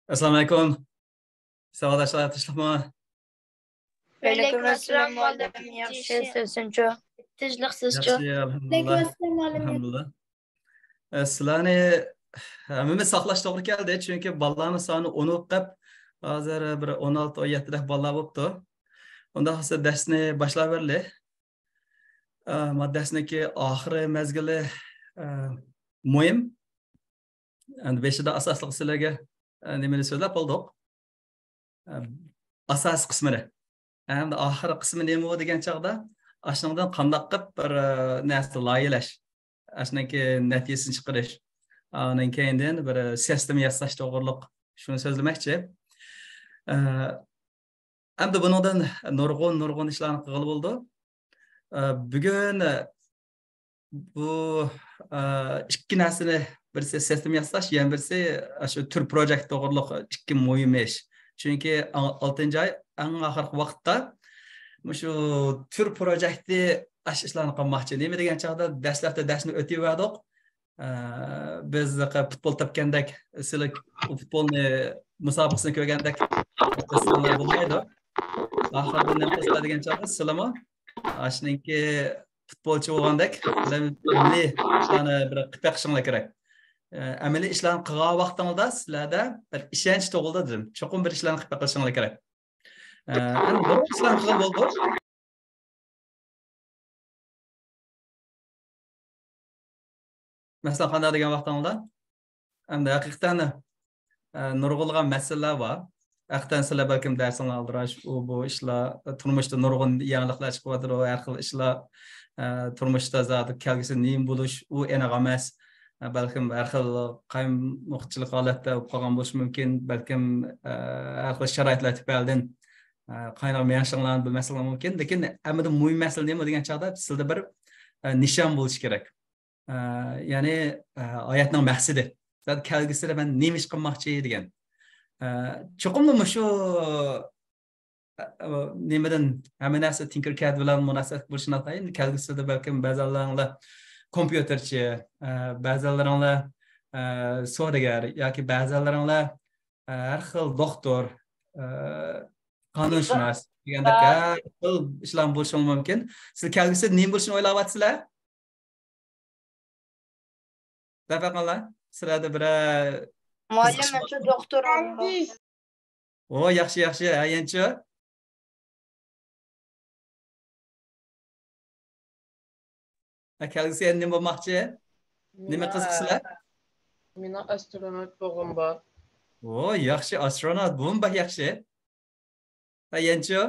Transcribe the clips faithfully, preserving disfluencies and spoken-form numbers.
ئەسسالامۇ ئەلەيكۇم. ساۋاقداشلار، تىنچلىقمۇ؟ ۋەئەلەيكۇم ئەسسالام، مۇئەللىم. ياخشى، سىزچۇ؟ تىنچلىق، سىزچۇ؟ ياخشى، ئەلھەمدۇلىللا. ئەلھەمدۇلىللا. ئە، سىلەرنى ھەممىمىز ساقلاش توغرا كەلدى، چۈنكى بالىلارنىڭ سانى ئون بولۇپ قېلىپ، ھازىر بىر ئون ئالتە، ئون يەتتىدەك بالىلار بوپتۇ. ئۇنداق بولسا دەرسنى باشلاۋېرىلى. ئە، ما دەرسنىڭكى ئاخىرى مەزگىلى، ئە، مۇھىم. ئەمدى بېشىدا ئاساسلىق سىلەرگە، ئە، نېمىنى سۆزلەپ بولدۇق؟ ئە، ئاساسىي قىسمىنى. ئەمدى ئاخىرقى قىسمى نېمە بۇ دېگەن چاغدا، ئاشۇنىڭدىن قانداق قىلىپ بىر، ئە، نەرسە لايىھەلەش. ئاشۇنىڭكى نەتىجىسىنى چىقىرىش. ئانىڭ كەينىدىن بىر سىستېما ياساش توغرۇلۇق شۇنى سۆزلىمەكچى. ئە، ئەمدى بۇنىڭدىن نۇرغۇن، نۇرغۇن ئىشلارنى قىلغىلى بولىدۇ. ئە، بۈگۈن بۇ، ئە، ئىككى نەرسىنى، بىرسى سىستېما ياساش، يەنە بىرسى شۇ تۈر پروجېكت توغرۇلۇق ئىككى مۇھىم ئىش. چۈنكى ئا-، ئالتىنچى ئاي ئەڭ ئاخىرقى ۋاقىتتا مۇشۇ تۈر پروجېكتى ئاشۇ ئىشلارنى قىلماقچى. نېمە دېگەن چاغدا دەسلەپتە دەرسنى ئۆتۈۋەردۇق. ئە، بىز پۇتبول تەپكەندەك، سىلى پۇتبولنى، مۇسابىقىسىنى كۆرگەندەك ئۆتسەڭلار بولمايدۇ. ئاخىرىدا نېمە قىلىسىلەر دېگەن چاغدا، سىلىمۇ ئاشۇنىڭكى پۇتبولچى بولغاندەك، مىللىي ئىشلارنى بىر قىلىپ بېقىشىڭلار كېرەك. ئە، ئەمەلىي ئىشلارنى قىلغان ۋاقتىڭلاردا سىلەردە بىر ئىشەنچ تۇغۇلىدۇ دېدىم. چوقۇم بىر ئىشلارنى قىلىپ بېقىشىڭلار كېرەك. ئە، ئەمدى بۇ ئىشلارنى قىلغىلى بولىدۇ. مەسىلەن، قانداق دېگەن ۋاقتىڭلاردا، ئەمدى ھەقىقەتەن، ئە، نۇرغۇنلىغان مەسىلىلەر بار. ھەقىقەتەن سىلەر بەلكىم دەرسىڭلار ئالدىراش، ئۇ، بۇ ئىشلار، تۇرمۇشتا نۇرغۇن يېڭىلىقلار چىقىۋاتىدۇ، ھەر خىل ئىشلار، ئە، تۇرمۇشتا زادى كەلگۈسى نېمە بولۇش، ئۇ ئېنىق ئەمەس. ئە، بەلكىم ھەر خىل قايمۇقچىلىق ھالەتتە بولۇپ قالغان بولۇشى مۇمكىن، بەلكىم، ئە، ھەر خىل شارائىتلار تۈپەيلىدىن، ئە، قايناپ مېڭىشىڭلار بىلمەسلىكىڭلار مۇمكىن. لېكىن ئەمدى مۇھىم مەسىلە نېمە دېگەن چاغدا سىلىدە بىر، ئە، نىشان بولۇشى كېرەك. ئە، يەنى، ئە، ھاياتنىڭ مەقسىتى. زادى كەلگۈسىدە مەن نېمە ئىش قىلماقچى دېگەن. ئە، چوقۇملا مۇشۇ، ئە، نېمىدىن ھەممە نەرسە تىنكېركاد بىلەن مۇناسىۋەتلىك بولۇشى ناتايىن. كەلگۈسىدە بەلكىم بەزەنلىرىڭلار كومپيۇتېرچى، ئە، بەزەنلىرىڭلار، ئە، سودىگەر ياكى بەزەنلىرىڭلار، ئە، ھەر خىل دوختۇر، ئە، قانۇنشۇناس دېگەندەك ھەر خىل ئىشلار بولۇشىڭ مۇمكىن. سىز كەلگۈسىدە نېمە بولۇشنى ئويلاۋاتىسىلەر؟ دەپ باققانلار، سىلەردە بىرەر مۇئەللىم، مەن شۇ دوختۇر بولۇم. ئو، ياخشى، ياخشى. ھە، يەنچۇ؟ ھە، كەلگۈسى ئەمدى نېمە بولماقچى؟ نېمە قىزىقىسىلەر؟ مېنىڭ ئاسترونوت بولغۇم بار. ئو، ياخشى، ئاسترونوت. بۇمۇ بەك ياخشى. ھە، يەنچۇ؟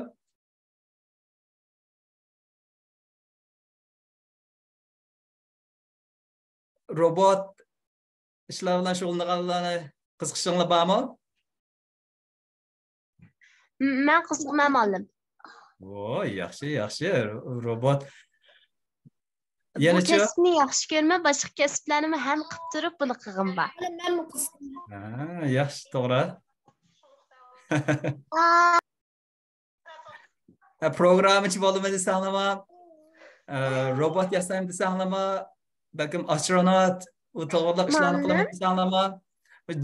روبوت ئىشلار بىلەن شۇغۇللىنىدىغانلارنى قىزىقىشىڭلار بارمۇ؟ مەن قىزىقىمەن، مۇئەللىم. ۋوي، ياخشى، ياخشى. روبوت. بۇ يەنىچۇ؟ كەسىپنى ياخشى كۆرمەي، باشقا كەسىپلەرنىمۇ ھەم قىلىپ تۇرۇپ بۇنى قىلغىن بار. مەنمۇ قىزىقىمەن. ھە، ياخشى، توغرا. ھە، پروگراممىچى بولىمەن دېسەڭلارمۇ، ئە، روبوت ياسايمەن دېسەڭلارمۇ، بەلكىم ئاسترونوت، ئۇ توغرىلىق ئىشلارنى قىلىمەن دېسەڭلارمۇ،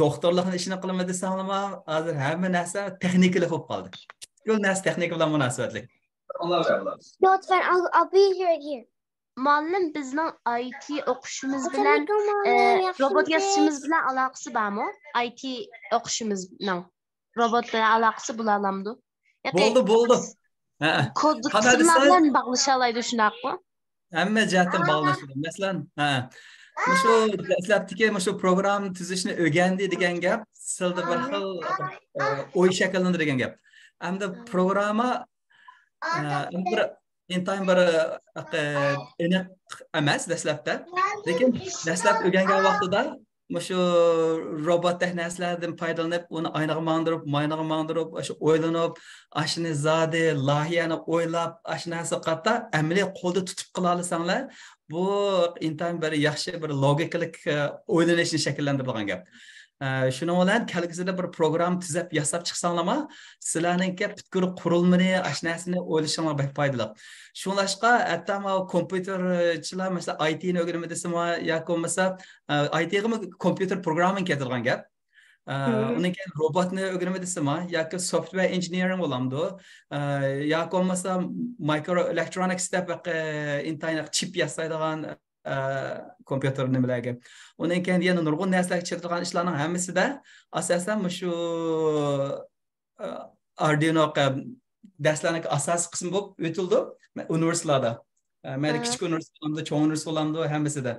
دوختۇرلۇقنىڭ ئىشىنى قىلىمەن دېسەڭلارمۇ، ھازىر ھەممە نەرسە تېخنىكىلىق بولۇپ قالدى. پۈتكۈل نەرسە تېخنىكا بىلەن مۇناسىۋەتلىك. Don't worry, I'll, I'll be here again. مۇئەللىم، بىزنىڭ ئاي تى ئوقۇشىمىز بىلەن، ئە، روبوت ياسىشىمىز بىلەن ئالاقىسى بارمۇ؟ ئاي تى ئوقۇشىمىزنىڭ روبوت بىلەن ئالاقىسى بولالامدۇ؟ ياكى بولدى، بولدى. ھە. كود قىسىملار بىلەن باغلىشالايدۇ، شۇنداقمۇ؟ ھەممە جەھەتتىن باغلىنىشىدۇ. مەسىلەن، ھە، مۇشۇ دەسلەپتىكى مۇشۇ پروگرامما تۈزۈشنى ئۆگەندى دېگەن گەپ، سىلدە بىر خىل، ئە، ئوي شەكىللەندى دېگەن گەپ. ئەمدى پروگرامما، ئە، بىر ئىنتايىن بىر، ئە، ئېنىق ئەمەس دەسلەپتە. لېكىن دەسلەپ ئۆگەنگەن ۋاقتىدا مۇشۇ روبوتتەك نەرسىلەردىن پايدىلىنىپ، ئۇنى ئاينىغا ماڭدۇرۇپ، ماينىغا ماڭدۇرۇپ، ئاشۇ ئويلىنىپ، ئاشۇنى زادى لايىھەنى ئويلاپ، ئاشۇ نەرسە قاتتا ئەمەلىي قولدا تۇتۇپ قىلالىساڭلار، بۇ ئىنتايىن بىر ياخشى، بىر لوگىكىلىق، ئە، ئويلىنىشنى شەكىللەندۈرىدىغان گەپ. ئە، شۇنىڭ بىلەن كەلگۈسىدە بىر پروگرامما تۈزەپ ياساپ چىقساڭلارمۇ، سىلەرنىڭكى پۈتكۈل قۇرۇلمىنى، ئاشۇ نەرسىنى ئويلىشىڭلار بەك پايدىلىق. شۇڭلاشقا ھەتتا ماۋۇ كومپيۇتېرچىلار، مەسىلەن، ئاي تىنى ئۆگىنىمەن دېسىمۇ ياكى بولمىسا، ئاي تىغىمۇ كومپيۇتېر پروگراممىنى كەلتۈرىدىغان گەپ. ئۇنىڭ كېيىن روبوتنى ئۆگىنىمەن دېسىمۇ ياكى سوفتۋېر ئىنژېنېرىنگ بولامدۇ، ياكى بولمىسا مايكرو ئېلېكترونىكس دەپ، ئىنتايىن چىپ ياسايدىغان، كومپيۇتېر نېمىلەرگە. ئۇنىڭ كېيىن يەنە نۇرغۇن نەرسىلەرگە چېتىدىغان ئىشلارنىڭ ھەممىسىدە ئاساسەن مۇشۇ، ئاردۇينو دەرسلەرنىڭ ئاساسىي قىسمى بولۇپ ئۆتۈلىدۇ ئۇنىۋېرسىتېتلاردا. مەيلى كىچىك ئۇنىۋېرسىتېت بولامدۇ، چوڭ ئۇنىۋېرسىتېت بولامدۇ، ھەممىسىدە.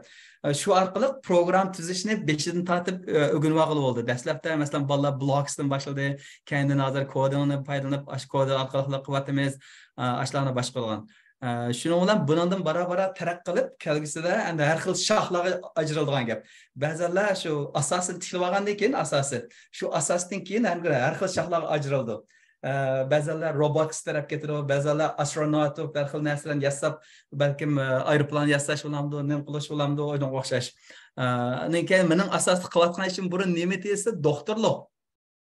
شۇ ئارقىلىق پروگرام تۈزۈشنى بېشىدىن تارتىپ ئۆگىنىۋالغىلى بولدى. دەسلەپتە مەسىلەن بالىلار بلوكستىن باشلىدى، كەينىدىن ھازىر كودىڭنى پايدىلىنىپ ئاشۇ كودىڭ ئارقىلىق قىلىۋاتىمىز، ئاشۇلارنى باشقۇرغان. شۇنىڭ بىلەن بۇنىڭدىن بارا بارا تەرەققىي قىلىپ كەلگۈسىدە ئەمدى ھەر خىل شاخلارغا ئاجرىلىدىغان گەپ. بەزەنلەر شۇ ئاساسىنى تىكلىۋالغاندىن كېيىن ئاساسى شۇ ئاساستىن كېيىن ھەر خىل شاخلارغا ئاجرىلىدۇ. بەزەنلەر روبوتىكس تەرەپ كېتىدۇ، بەزەنلەر ئاسترونوت ھەر خىل نەرسىلەرنى ياساپ، بەلكىم ئايروپىلان ياساش بولامدۇ، نېمە قىلىش بولامدۇ، ئۇنىڭغا ئوخشاش. ئۇنىڭ كېيىن مېنىڭ ئاساسلىق قىلىۋاتقان ئىشىم بۇرۇن نېمە دېسە دوختۇرلۇق.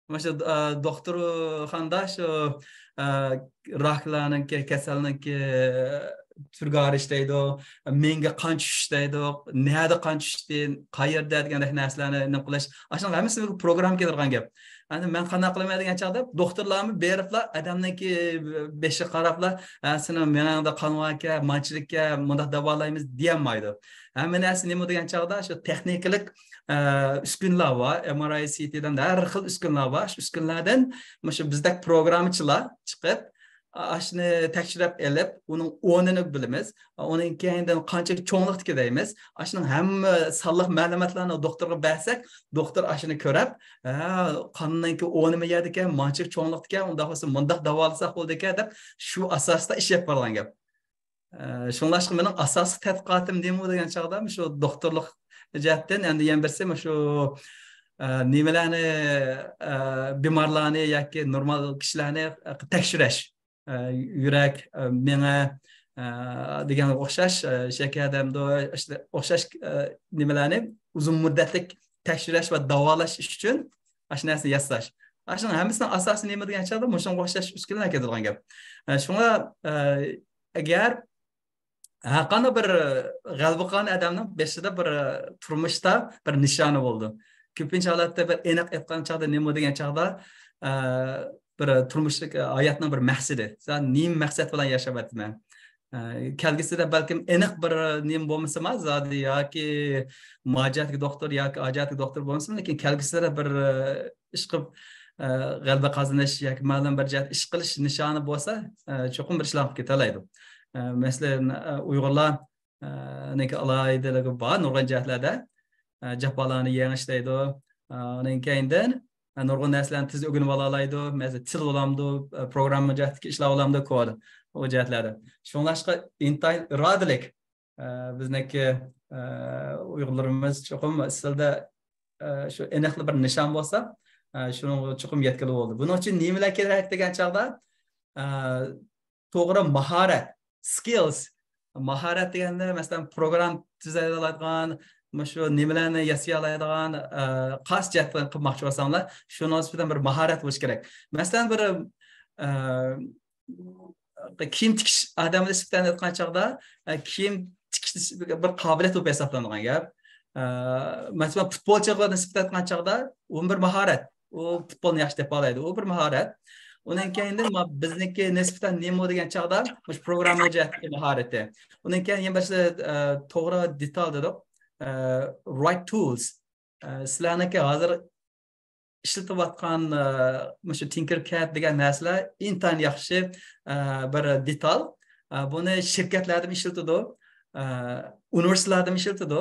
مانا شۇ دوختۇرخانىدا شۇ راكلارنىڭكى، كېسەلنىڭكى تۈرگە ئايرىش دەيدۇ، مېڭىگە قان چۈشۈش دەيدۇ، نەدە قان چۈشتى، قەيەردە دېگەندەك نەرسىلەرنى نېمە قىلىش، ئاشۇنىڭ ھەممىسى پروگرامما كېلىدىغان گەپ. ئەمدى مەن قانداق قىلىمەن دېگەن چاغدا دوختۇرلارمۇ بېرىپلا ئادەمنىڭكى بېشىغا قاراپلا، ھە سېنىڭ مېڭەڭدە قان باركەن، مانچىلىككەن، مۇنداق داۋالايمىز دېيەلمەيدۇ. ھەممە نەرسە نېمە دېگەن چاغدا شۇ تېخنىكىلىق ئۈسكۈنىلەر بار، ئېم ئار ئاي، سى تى دېگەن ھەر خىل ئۈسكۈنىلەر بار. شۇ ئۈسكۈنىلەردىن مۇشۇ بىزدەك پروگراممىچىلار چىقىپ، ئاشۇنى تەكشۈرۈپ ئېلىپ، ئۇنىڭ ئورنىنى بىلىمىز. ئۇنىڭ كەينىدىن قانچە چوڭلۇقتىكى دەيمىز. ئاشۇنىڭ ھەممە سانلىق مەلۇماتلارنى دوختۇرغا بەرسەك، دوختۇر ئاشۇنى كۆرۈپ، ھە، قاننىڭكى ئورنى مۇ يەردىكەن، مانچە چوڭلۇقتىكەن، ئۇنداق بولسا مۇنداق داۋالىساق بولىدىكەن دەپ، شۇ ئاساستا ئىش ئېلىپ بارغان گەپ. ئە، شۇڭلاشقا مېنىڭ ئاساسلىق تەتقىقاتىم نېمە دېگەن چاغدا، مۇشۇ دوختۇرلۇق جەھەتتىن، ئەمدى يەنە بىرسى مۇشۇ، ئە، نېمىلەرنى، ئە، بىمارلارنى ياكى نورمال كىشىلەرنى، ئە، تەكشۈرۈش. ئە، يۈرەك، ئە، مېڭە، ئە، دېگەنگە ئوخشاش، ئە، شېكەر دەمدۇ، ئىشتە ئوخشاش، ئە، نېمىلەرنى ئۇزۇن مۇددەتلىك تەكشۈرۈش ۋە داۋالاش ئۈچۈن ئاشۇ نەرسىنى ياساش. ئاشۇنىڭ ھەممىسىنىڭ ئاساسى نېمە دېگەن چاغدا مۇشۇنىڭغا ئوخشاش ئۈسكۈنىلەر كېتىدىغان گەپ. ئە، شۇڭا، ئە، ئەگەر ھەرقانداق بىر غەلىبە قىلغان ئادەمنىڭ بېشىدا بىر تۇرمۇشتا بىر نىشانى بولىدۇ. كۆپىنچە ھالەتتە بىر ئېنىق ئېيتقان چاغدا نېمە دېگەن چاغدا، ئە، بىر تۇرمۇشلۇق، ئە، ھاياتنىڭ بىر مەقسىتى. سەن نېمە مەقسەت بىلەن ياشاۋاتىمەن؟ ئە، كەلگۈسىدە بەلكىم ئېنىق بىر نېمە بولمىسىمۇ، زادى ياكى ماجاتلىق دوختۇر ياكى ئاجاتلىق دوختۇر بولمىسىمۇ، لېكىن كەلگۈسىدە بىر، ئە، ئىش قىلىپ، ئە، غەلىبە قازىنىش ياكى مەلۇم بىر جەھەت ئىش قىلىش نىشانى بولسا، ئە، چوقۇم بىر ئىشلار قىلىپ كېتەلەيدۇ. ئە، مەسىلەن، ئە، ئۇيغۇرلار، ئە، نىڭكى ئالاھىدىلىكى بار نۇرغۇن جەھەتلەردە. ئە، جاپالارنى يېڭىش دەيدۇ. ئە، ئۇنىڭ كەينىدىن، ئە، نۇرغۇن نەرسىلەرنى تېز ئۆگىنىپ ئالالايدۇ. مەسىلەن، تىل بولامدۇ، ئە، پروگرامما جەھەتتىكى ئىشلار بولامدۇ، كود، ئۇ جەھەتلەردە. شۇڭلاشقا ئىنتايىن ئىرادىلىك، ئە، بىزنىڭكى، ئە، ئۇيغۇرلىرىمىز چوقۇم ئىستىلدا، ئە، شۇ ئېنىقلا بىر نىشان بولسا، ئە، شۇنىڭغا چوقۇم يەتكىلى بولىدۇ. بۇنىڭ ئۈچۈن نېمىلەر كېرەك دېگەن چاغدا، ئە، توغرا ماھارەت، سكىلز. ماھارەت دېگەندە، مەسىلەن، پروگرام تۈزەيدىغان، مۇشۇ نېمىلەرنى ياسىيالايدىغان، ئە، قايسى جەھەتتىن قىلماقچى بولساڭلار، شۇنىڭ نىسبەتەن بىر ماھارەت بولۇشى كېرەك. مەسىلەن، بىر، ئە، كىيىم تىكىش ئادەملىرى سۈپىتىدىن ئېيتقان چاغدا، ئە، كىيىم تىكىش بىر قابىلىيەت بولۇپ ھېسابلىنىدىغان گەپ. ئە، مەسىلەن، پۇتبولچىغا نىسبەتەن ئېيتقان چاغدا، ئۇ بىر ماھارەت. ئۇ پۇتبولنى ياخشى تېپىپ ئالالايدۇ. ئۇ بىر ماھارەت. ئۇنىڭ كەينىدىن ما-، بىزنىڭكى نىسبەتەن نېمە دېگەن چاغدا، مۇشۇ پروگرامما جەھەتتىكى ماھارىتى. ئۇنىڭ كەينىدىن يەنە بىرسى، ئە، توغرا دېتال دېدۇق. ئە، رايت تۇلز. ئە، سىلەرنىڭكى ھازىر ئىشلىتىۋاتقان، ئە، مۇشۇ تىنكېركاد دېگەن نەرسىلەر ئىنتايىن ياخشى، ئە، بىر دېتال. ئە، بۇنى شىركەتلەردىمۇ ئىشلىتىدۇ، ئە، ئۇنىۋېرسىتېتلەردىمۇ ئىشلىتىدۇ،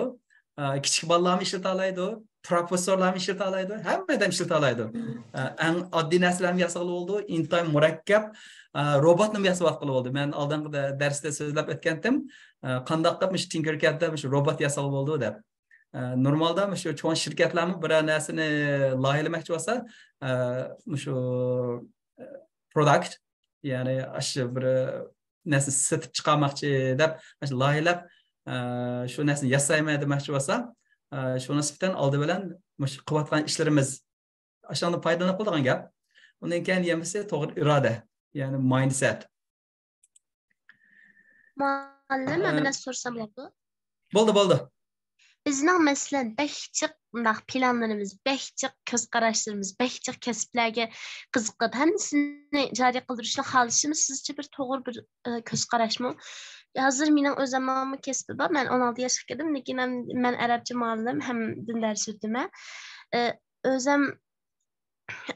ئە، كىچىك بالىلارمۇ ئىشلىتەلەيدۇ، پروفېسسورلارمۇ ئىشلىتەلەيدۇ، ھەممە ئادەم ئىشلىتەلەيدۇ. ئە، ئەڭ ئاددىي نەرسىلەرنى ياسىغىلى بولىدۇ، ئىنتايىن مۇرەككەپ، ئە، روبوتنىمۇ ياساۋاتقىلى بولىدۇ. مەن ئالدىنقى دە-، دەرستە سۆزلەپ ئۆتكەنتىم، ئە، قانداق قىلىپ مۇشۇ تىنكېركادتا مۇشۇ روبوت ياسىغىلى بولىدۇ دەپ. ئە، نورمالدا مۇشۇ چوڭ شىركەتلەرمۇ بىرەر نەرسىنى لايىھەلىمەكچى بولسا، ئە، مۇشۇ، ئە، پروداكت، يەنى ئاشۇ بىر نەرسە سېتىپ چىقارماقچى دەپ، ئاشۇ لايىھەلەپ، ئە، شۇ نەرسىنى ياسايمەن دېمەكچى بولسا، ئە، شۇ نىسبەتەن ئالدى بىلەن مۇشۇ قىلىۋاتقان ئىشلىرىمىز ئاشۇندىن پايدىلىنىپ قىلىدىغان گەپ. ئۇنىڭ كېيىن يەنە بىرسى توغرا ئىرادە، يەنى مايندسېت. مۇئەللىم، مەن ئە، بىر نەرسە سورىسام بولامدۇ؟ بولدى، بولدى. بىزنىڭ، مەسىلەن، بەك جىق مۇنداق پىلانلىرىمىز، بەك جىق كۆز قاراشلىرىمىز، بەك جىق كەسىپلەرگە قىزىقىپ، ھەممىسىنى جارى قىلدۇرۇشنى خالىشىمىز سىزچە بىر توغرا بىر، ئە، كۆز قاراشمۇ؟ ھازىر مېنىڭ ئۆزۈمنىڭمۇ كەسپى بار. مەن ئون ئالتە ياشقا كىردىم، لېكىن ھەم، مەن ئەرەبچە مۇئەللىم ھەم دىن دەرس ئۆتىمەن. ئە، ئۆزۈم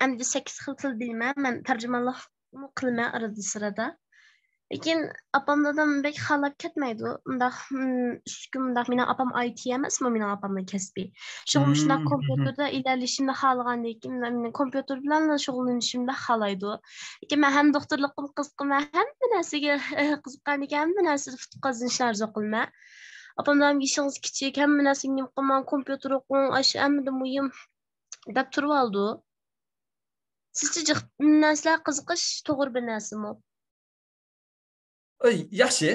ئەمدى سەككىز خىل تىل بىلىمەن. مەن تەرجىمانلىقمۇ قىلىمەن ئارىدا سىرىدا. لېكىن ئاپام دادام بەك خالاپ كەتمەيدۇ. مۇنداق، مم، ئۈچ كۈن مۇنداق، مېنىڭ ئاپام ئاي تى ئەمەسمۇ، مېنىڭ ئاپامنىڭ كەسپى. شۇڭا مۇشۇنداق كومپيۇتېردا ئىلگىرىلىشىمنى خالىغاندىن كېيىن، مېنىڭ كومپيۇتېر بىلەن شۇغۇللىنىشىمنى خالايدۇ. لېكىن مەن ھەم دوختۇرلۇققىمۇ قىزىقىمەن، ھەممە نەرسىگە قىزىققاندىكىن، ھەممە نەرسىدە ئۇتۇق قازىنىشنى ئارزۇ قىلىمەن. ئاپام دادام يېشىڭىز كىچىك، ھەممە نەرسىگە نېمە قىلماڭ، كومپيۇتېر ئوقۇڭ، ئاشۇ ھەممىدىن مۇھىم دەپ تۇرۇۋالىدۇ. سىزچە جىق نەرسىلەر قىزىقىش توغرا بىر نەرسىمۇ؟ ئۆي، ياخشى.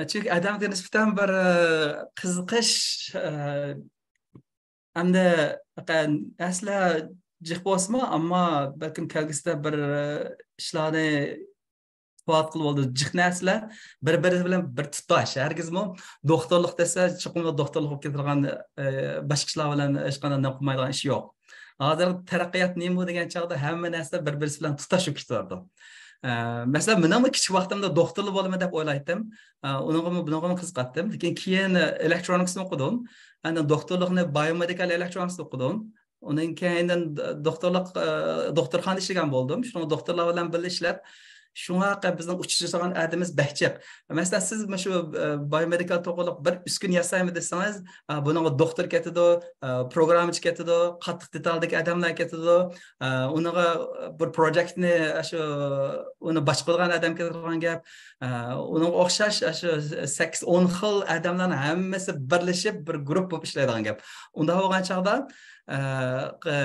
چۈنكى ئادەمگە نىسبەتەن بىر، ئە، قىزىقىش، ئە، ئەمدى نەرسىلەر جىق بولسىمۇ، ئەمما بەلكىم كەلگۈسىدە بىر، ئە، ئىشلارنى ئىپادە قىلىپ بولىدۇ. جىق نەرسىلەر بىر-بىرى بىلەن بىر تۇتاش. ھەرگىزمۇ دوختۇرلۇق دېسە، چوقۇم دوختۇرلۇق بولۇپ كېتىدىغان، ئە، باشقا ئىشلار بىلەن ھېچقانداق نېمە قىلمايدىغان ئىش يوق. ھازىر تەرەققىيات نېمە دېگەن چاغدا ھەممە نەرسە بىر-بىرسى بىلەن تۇتاشىپ كېتىۋاتىدۇ. ئە، مەسىلەن، مېنىڭمۇ كىچىك ۋاقتىمدا دوختۇرلا بولىمەن دەپ ئويلايتتىم. ئە، ئۇنىڭغىمۇ، بۇنىڭغىمۇ قىزىقاتتىم. لېكىن كېيىن، ئە، ئېلېكترونىكسنى ئوقۇدۇم. ئاندىن دوختۇرلۇقنى بايومېدىكال ئېلېكترونىكستا ئوقۇدۇم. ئۇنىڭ كەينىدىن دوختۇرلۇق، ئە، دوختۇرخانىدا ئىشلىگەن بولدۇم. شۇنىڭ دوختۇرلار بىلەن بىللە ئىشلەپ، شۇڭا بىزنىڭ ئۇچرىشىدىغان ئادىمىمىز بەك جىق. مەسىلەن، سىز مۇشۇ، ئە، بايومېدىكال توغرىلىق بىر ئۈسكۈن ياسايمەن دېسىڭىز، ئە، بۇنىڭغا دوختۇر كېتىدۇ، ئە، پروگراممىچى كېتىدۇ، قاتتىق دېتالدىكى ئادەملەر كېتىدۇ. ئە، ئۇنىڭغا بىر پروجېكتنى، شۇ، ئۇنى باشقۇرىدىغان ئادەم كېتىدىغان گەپ. ئە، ئۇنىڭغا ئوخشاش، شۇ سەككىز، ئون خىل ئادەملەرنىڭ ھەممىسى بىرلىشىپ، بىر گۇرۇپ بولۇپ ئىشلەيدىغان گەپ. ئۇنداق بولغان چاغدا، ئە،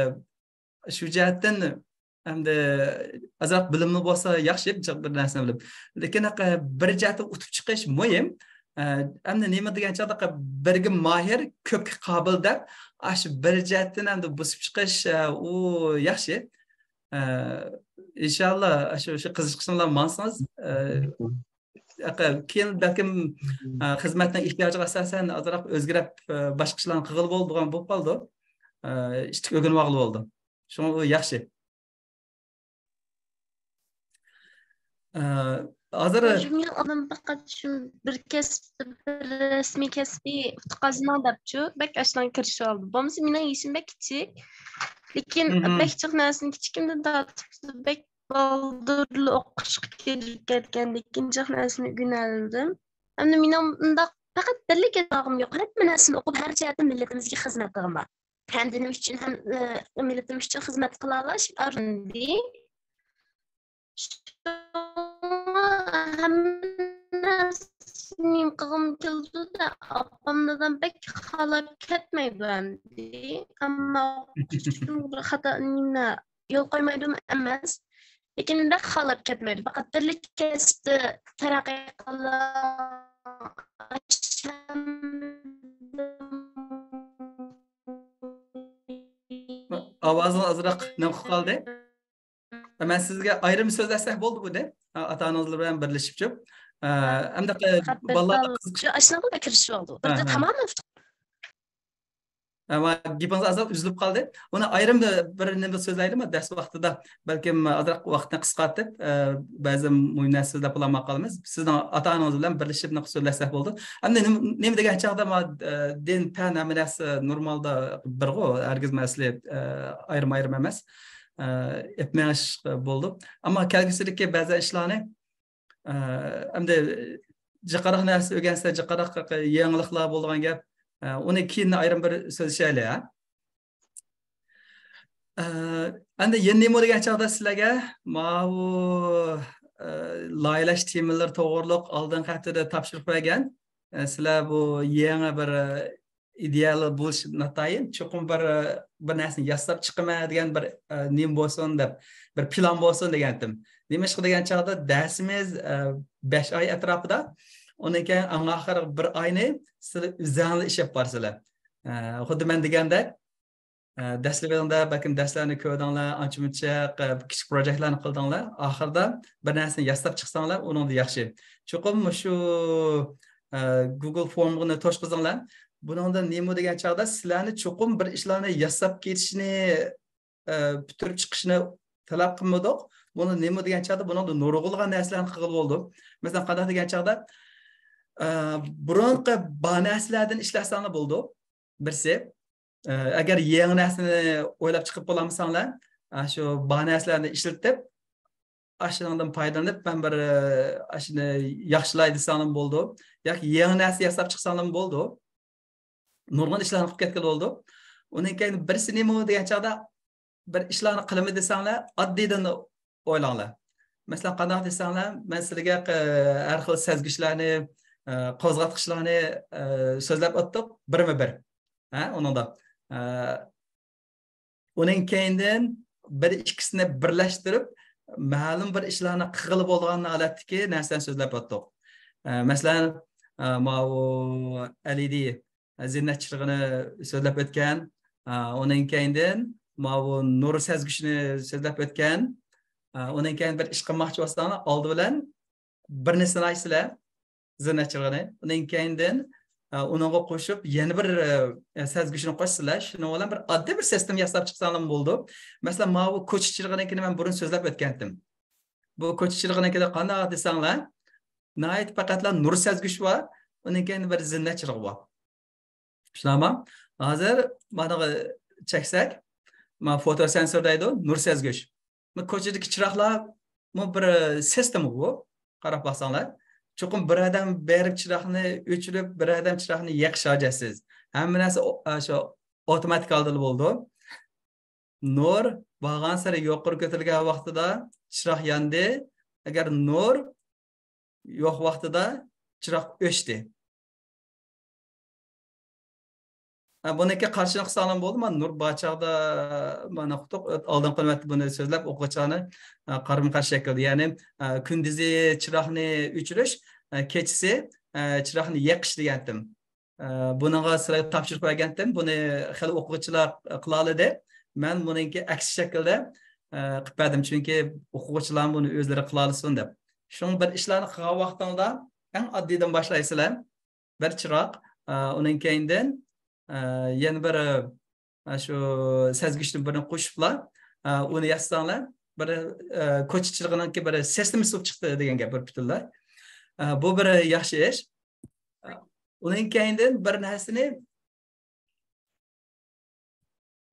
شۇ جەھەتتىن ئەمدى ئازراق بىلىملى بولسا ياخشى، بىر نەرسىنى بىلىپ. لېكىن بىر جەھەتتىن ئۇتۇپ چىقىش مۇھىم. ئەمدى نېمە دېگەن چاغدا بىرگە ماھىر، كۆپكە قابىل دەپ، ئاشۇ بىر جەھەتتىن ئەمدى بوسۇپ چىقىش، ئۇ ياخشى. ئىنشاللا شۇ، شۇ قىزىقىشىڭلار ماڭسىڭىز، كېيىن بەلكىم، ئە، خىزمەتنىڭ ئېھتىياجىغا ئاساسەن ئازراق ئۆزگىرىپ، ئە، باشقا ئىشلارنى قىلغىلى بولىدىغان بولۇپ قالىدۇ. ئە، ئىشتىك ئۆگىنىۋالغىلى بولىدۇ. شۇڭا ئۇ ياخشى. ئە، ھازىر شۇنىڭ ئالدىن پەقەت شۇ بىر كەسىپ، بىر رەسمىي كەسپى قازىنىڭ دەپچۇ، بەك ئاشۇنىڭغا كىرىشىۋالدىم. بولمىسا مېنىڭ يېشىم بەك كىچىك. لېكىن بەك جىق نەرسىنى كىچىكىمدىن تارتىپ بەك بالدۇرلا ئوقۇشقا كىرىپ كەتكەندىكىن جىق نەرسىنى ئۆگىنەلىدىم. ئەمدى مېنىڭ مۇنداق پەقەت بىرلا كەسپىم يوق. ھەممە نەرسىنى ئوقۇپ، ھەر جەھەتتىن مىللىتىمىزگە خىزمەت قىلغىنىم بار. ھەم دىنىم ئۈچۈن، ھەم، ئە، مىللىتىم ئۈچۈن خىزمەت قىلالاش ئارزۇمدى. شۇڭا ھەممە نەرسىنى قىلغۇم كېلىدۇ-دە، ئاپام دادام بەك خالاپ كەتمەيدۇ ئەمدى. ئەمما ئوقۇش ئۈچۈن بىر خاتا نېمە يول قويمايدۇ ئەمەس. لېكىن بەك خالاپ كەتمەيدۇ. پەقەت بىرلا كەسىپتە تەرەققىي قىلىش. ئاۋازىڭىز ئازراق نېمە قىلىپ قالدى. مەن سىزگە ئايرىم سۆزلەشسەك بولدى بۇنى. ئاتا-ئانىڭىز بىلەن بىرلىشىپچۇ. ئە، ئەمدى بالىلارغا قىزىقىش. شۇ ئاشۇنىڭغا كىرىشىۋالدى. بىردە تامامەن ئەمما گېپىڭىز ئازراق ئۈزۈلۈپ قالدى. ئۇنى ئايرىم بىر نېمە سۆزلەيلىمۇ، دەرس ۋاقتىدا بەلكىم ئازراق ۋاقىتنى قىسقارتىپ، ئە، بەزى مۇھىم نەرسە سۆزلەپ قالالماي قالىمىز. سىزنىڭ ئاتا-ئانىڭىز بىلەن بىرلىشىپ سۆزلەشسەك بولدى. ئەمدى نېمە، نېمە دېگەن چاغدا ما، ئە، دىن، پەن ھەممە نەرسە نورمالدا بىرغۇ، ھەرگىز مەسىلە، ئە، ئايرىم-ئايرىم ئەمەس. ئە، ئېلىپ مېڭىش بولدى. ئەمما كەلگۈسىدىكى بەزى ئىشلارنى ئە، ئەمدى جىقراق نەرسە ئۆگەنسە، جىقراق يېڭىلىقلار بولىدىغان گەپ. ئە، ئۇنى كېيىن ئايرىم بىر سۆزلىشەيلى، ھە؟ ئە، ئەمدى يەنە نېمە دېگەن چاغدا سىلەرگە ماۋۇ، ئە، لايىھەلەش تېمىلىرى توغرۇلۇق ئالدىنقى ھەپتىدە تاپشۇرۇق بەرگەن. ئە، سىلەر بۇ يېڭى بىر، ئە، ئىدىيەلەر بولۇشى ناتايىن، چوقۇم بىر، بىر نەرسىنى ياساپ چىقىمەن دېگەن بىر، ئە، نېمە بولسۇن دەپ، بىر پىلان بولسۇن دېگەنتىم. نېمىشقا دېگەن چاغدا دەرسىمىز، ئە، بەش ئاي ئەتراپىدا، ئۇنىڭ كېيىن ئەڭ ئاخىرقى بىر ئاينى سىلەر ئۆزۈڭلار ئىشلەپ بارىسىلەر. ئە، خۇددى مەن دېگەندەك، ئە، دەسلىپىڭدا بەلكىم دەرسلەرنى كۆردۈڭلار، ئانچە-مۇنچە، ئە، كىچىك پروژېكتلارنى قىلدىڭلار. ئاخىرىدا بىر نەرسىنى ياساپ چىقساڭلار، ئۇنىڭدا ياخشى. چوقۇم مۇشۇ، ئە، گۇگل فورمنى توشقۇزۇڭلار. بۇنىڭدا نېمە دېگەن چاغدا سىلەرنى چوقۇم بىر ئىشلارنى ياساپ كېتىشنى، ئە، پۈتتۈرۈپ چىقىشنى تەلەپ قىلمىدۇق. بۇنى نېمە دېگەن چاغدا بۇنىڭدا نۇرغۇنلىغان نەرسىلەرنى قىلغىلى بولىدۇ. مەسىلەن، قانداق دېگەن چاغدا، ئە، بۇرۇنقى بار نەرسىلەردىن ئىشلەتسەڭلار بولىدۇ. بىرسى، ئە، ئەگەر يېڭى نەرسىنى ئويلاپ چىقىپ بولالمىساڭلار، ئە، شۇ بار نەرسىلەرنى ئىشلىتىپ، ئاشۇنىڭدىن پايدىلىنىپ، مەن بىر، ئە، ئاشۇنى ياخشىلاي دېسەڭلارمۇ بولىدۇ. ياكى يېڭى نەرسە ياساپ چىقساڭلارمۇ بولىدۇ. نۇرغۇن ئىشلارنى قىلىپ كەتكىلى بولىدۇ. ئۇنىڭ كەينى بىرسى نېمە دېگەن چاغدا، بىر ئىشلارنى قىلىمىز دېسەڭلار، ئاددىيدىن ئويلاڭلار. مەسىلەن، قانداق دېسەڭلار، مەن سىلەرگە، ئە، ھەر خىل سەزگۈچلەرنى، ئە، قوزغاتقۇچلارنى، ئە، سۆزلەپ ئۆتتۇق، بىرمۇ بىر. ھە، ئۇنىڭدا. ئە، ئۇنىڭ كەينىدىن بىر ئىككىسىنى بىرلەشتۈرۈپ، مەلۇم بىر ئىشلارنى قىلغىلى بولىدىغان ھالەتتىكى نەرسىلەرنى سۆزلەپ ئۆتتۇق. ئە، مەسىلەن، ئە، ماۋۇ ئەل ئى دى زىننەت چىرىغىنى سۆزلەپ ئۆتكەن. ئە، ئۇنىڭ كەينىدىن ماۋۇ نۇر سەزگۈچىنى سۆزلەپ ئۆتكەن. ئە، ئۇنىڭ كەينىدىن بىر ئىش قىلماقچى بولساڭلار، ئالدى بىلەن بىرنى سىنايسىلەر، زىننەت چىرىغىنى. ئۇنىڭ كەينىدىن، ئە، ئۇنىڭغا قوشۇپ يەنە بىر، ئە، سەزگۈچنى قوشسىلەر. شۇنىڭ بىلەن بىر ئاددىي بىر سىستېما ياساپ چىقساڭلارمۇ بولىدۇ. مەسىلەن، ماۋۇ كوچا چىرىغىنىڭكىنى مەن بۇرۇن سۆزلەپ ئۆتكەنتىم. بۇ كوچا چىرىغىنىڭكىدە قانداق دېسەڭلار، ناھايىتى پەقەتلا نۇر سەزگۈچ بار، ئۇنىڭ كەينىدىن بىر زىننەت چىرىغى بار. شۇنداقمۇ؟ ھازىر مانىغا چەكسەك، ما فوتوسېنسور دەيدۇ، نۇر سەزگۈچ. ما كوچىدىكى چىراغلارمۇ بىر سىستېما بۇ. قاراپ باقساڭلار. چوقۇم بىر ئادەم بېرىپ چىراغنى ئۆچۈرۈپ، بىر ئادەم چىراغنى يېقىش ھاجەتسىز. ھەممە نەرسە ئو-، ئا، شۇ ئاپتوماتىك ھالدا بولىدۇ. نۇر بارغانسېرى يۇقىرى كۆتۈرۈلگەن ۋاقتىدا چىراغ ياندى. ئەگەر نۇر يوق ۋاقتىدا چىراغ ئۆچتى. ھە، بۇنىڭكى قارشىنى قىلساڭلار بولدى. مانا نۇر بار چاغدا، مانا ئۇقتۇق، ئالدىنقى نۆۋەتتە بۇنى سۆزلەپ ئوقۇغۇچىلارنى، ھە، قارىمۇ قارشى شەكىلدە. يەنى، ھە، كۈندۈزى چىراغنى ئۆچۈرۈش، ھە، كېچىسى، ھە، چىراغنى يېقىش دېگەنتىم. ھە، بۇنىڭغا سىلەرگە تاپشۇرۇق بەرگەنتىم. بۇنى خېلى ئوقۇغۇچىلار قىلالىدى. مەن بۇنىڭكى ئەكس شەكىلدە، ھە، قىلىپ بەردىم. چۈنكى ئوقۇغۇچىلار بۇنى ئۆزلىرى قىلالىسۇن دەپ. شۇڭا بىر ئىشلارنى قىلغان ۋاقتىڭدا ئەڭ ئاددىيدىن باشلايسىلەر. بىر چىراغ، ئە، ئۇنىڭ كەينىدىن، ئە، يەنە بىر، ئە، شۇ سەزگۈچنى بىرنى قوشۇپلا، ئە، ئۇنى ياسىساڭلار، بىر، ئە، كوچا چىرىغىنىڭكى بىر سىستېمىسى بولۇپ چىقتى دېگەن گەپ بىر پۈتۈنلەي. ئە، بۇ بىر ياخشى ئىش. ئە، ئۇنىڭ كەينىدىن بىر نەرسىنى،